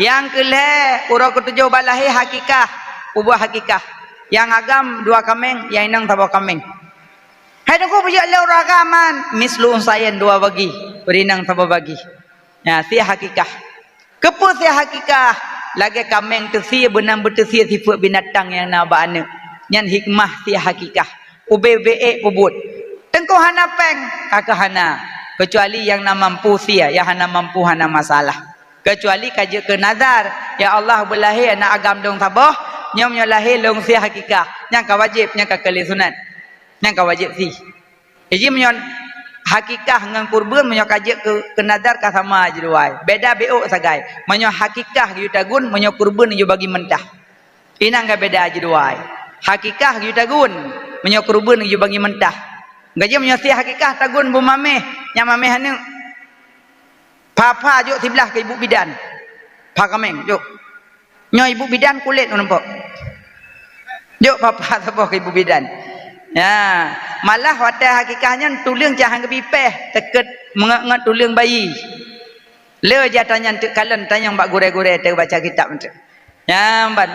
nyang keu lhèe, uroe keutujoh bak lahé hakikah, peubuet hakikah. Nyang agam dua kaméng, nyang inong saboh kaméng. Hai teungku, peujeuet lé ureueng agam man, mislu unsayain dua bagi, ureueng inong saboh bagi. Ya, sie hakikah. Keupeue sie hakikah? Lagèe kaméng teusie, beunan beuteusie sifeuet binatang nyang na bak aneuk. Nyan hikmah sie hakikah. Ubé-ubé ék peubuet. Teungku hana péng, ka keuh hana. Keucuali nyang na mampu sie, nyang hana mampu hana masalah. Keucuali ka jeuet keu nazar, "Ya Allah, beulahé aneuk agam lôn saboh, nyoe meunyoe lahé lôn sie hakikah." Nyan ka wajéb, nyan ka keu lé sunat. Nyan ka wajéb sie. Jadi meunyoe hakikah ngon kurban, meunyoe ka jeuet keu, keu nazar ka sama jidua ai. Beda beuôk sagai. Meunyoe hakikah geuyue tagun, meunyoe kurban geuyue bagi mentah. Inan ka beda jidua ai. Hakikah geuyue tagun, meunyoe kurban geuyue bagi mentah. Gaji meunyoe sie hakikah tagun bu mameh, nyang mameh aneuk. Pha-pha jok siblah keu ibu bidan. Pha kaméng, jok. Nyoe ibu bidan kulét ngon empok. Jok papa saboh keu ibu bidan. Ya, malah watèe hakikah nyan tuleueng cah han geubipéh, teukeut meungot-ngot tuleueng bayi. Le jata nyan teuk kalon tanyong bak gurée-gurée teubaca kitab nyan. Nyan ban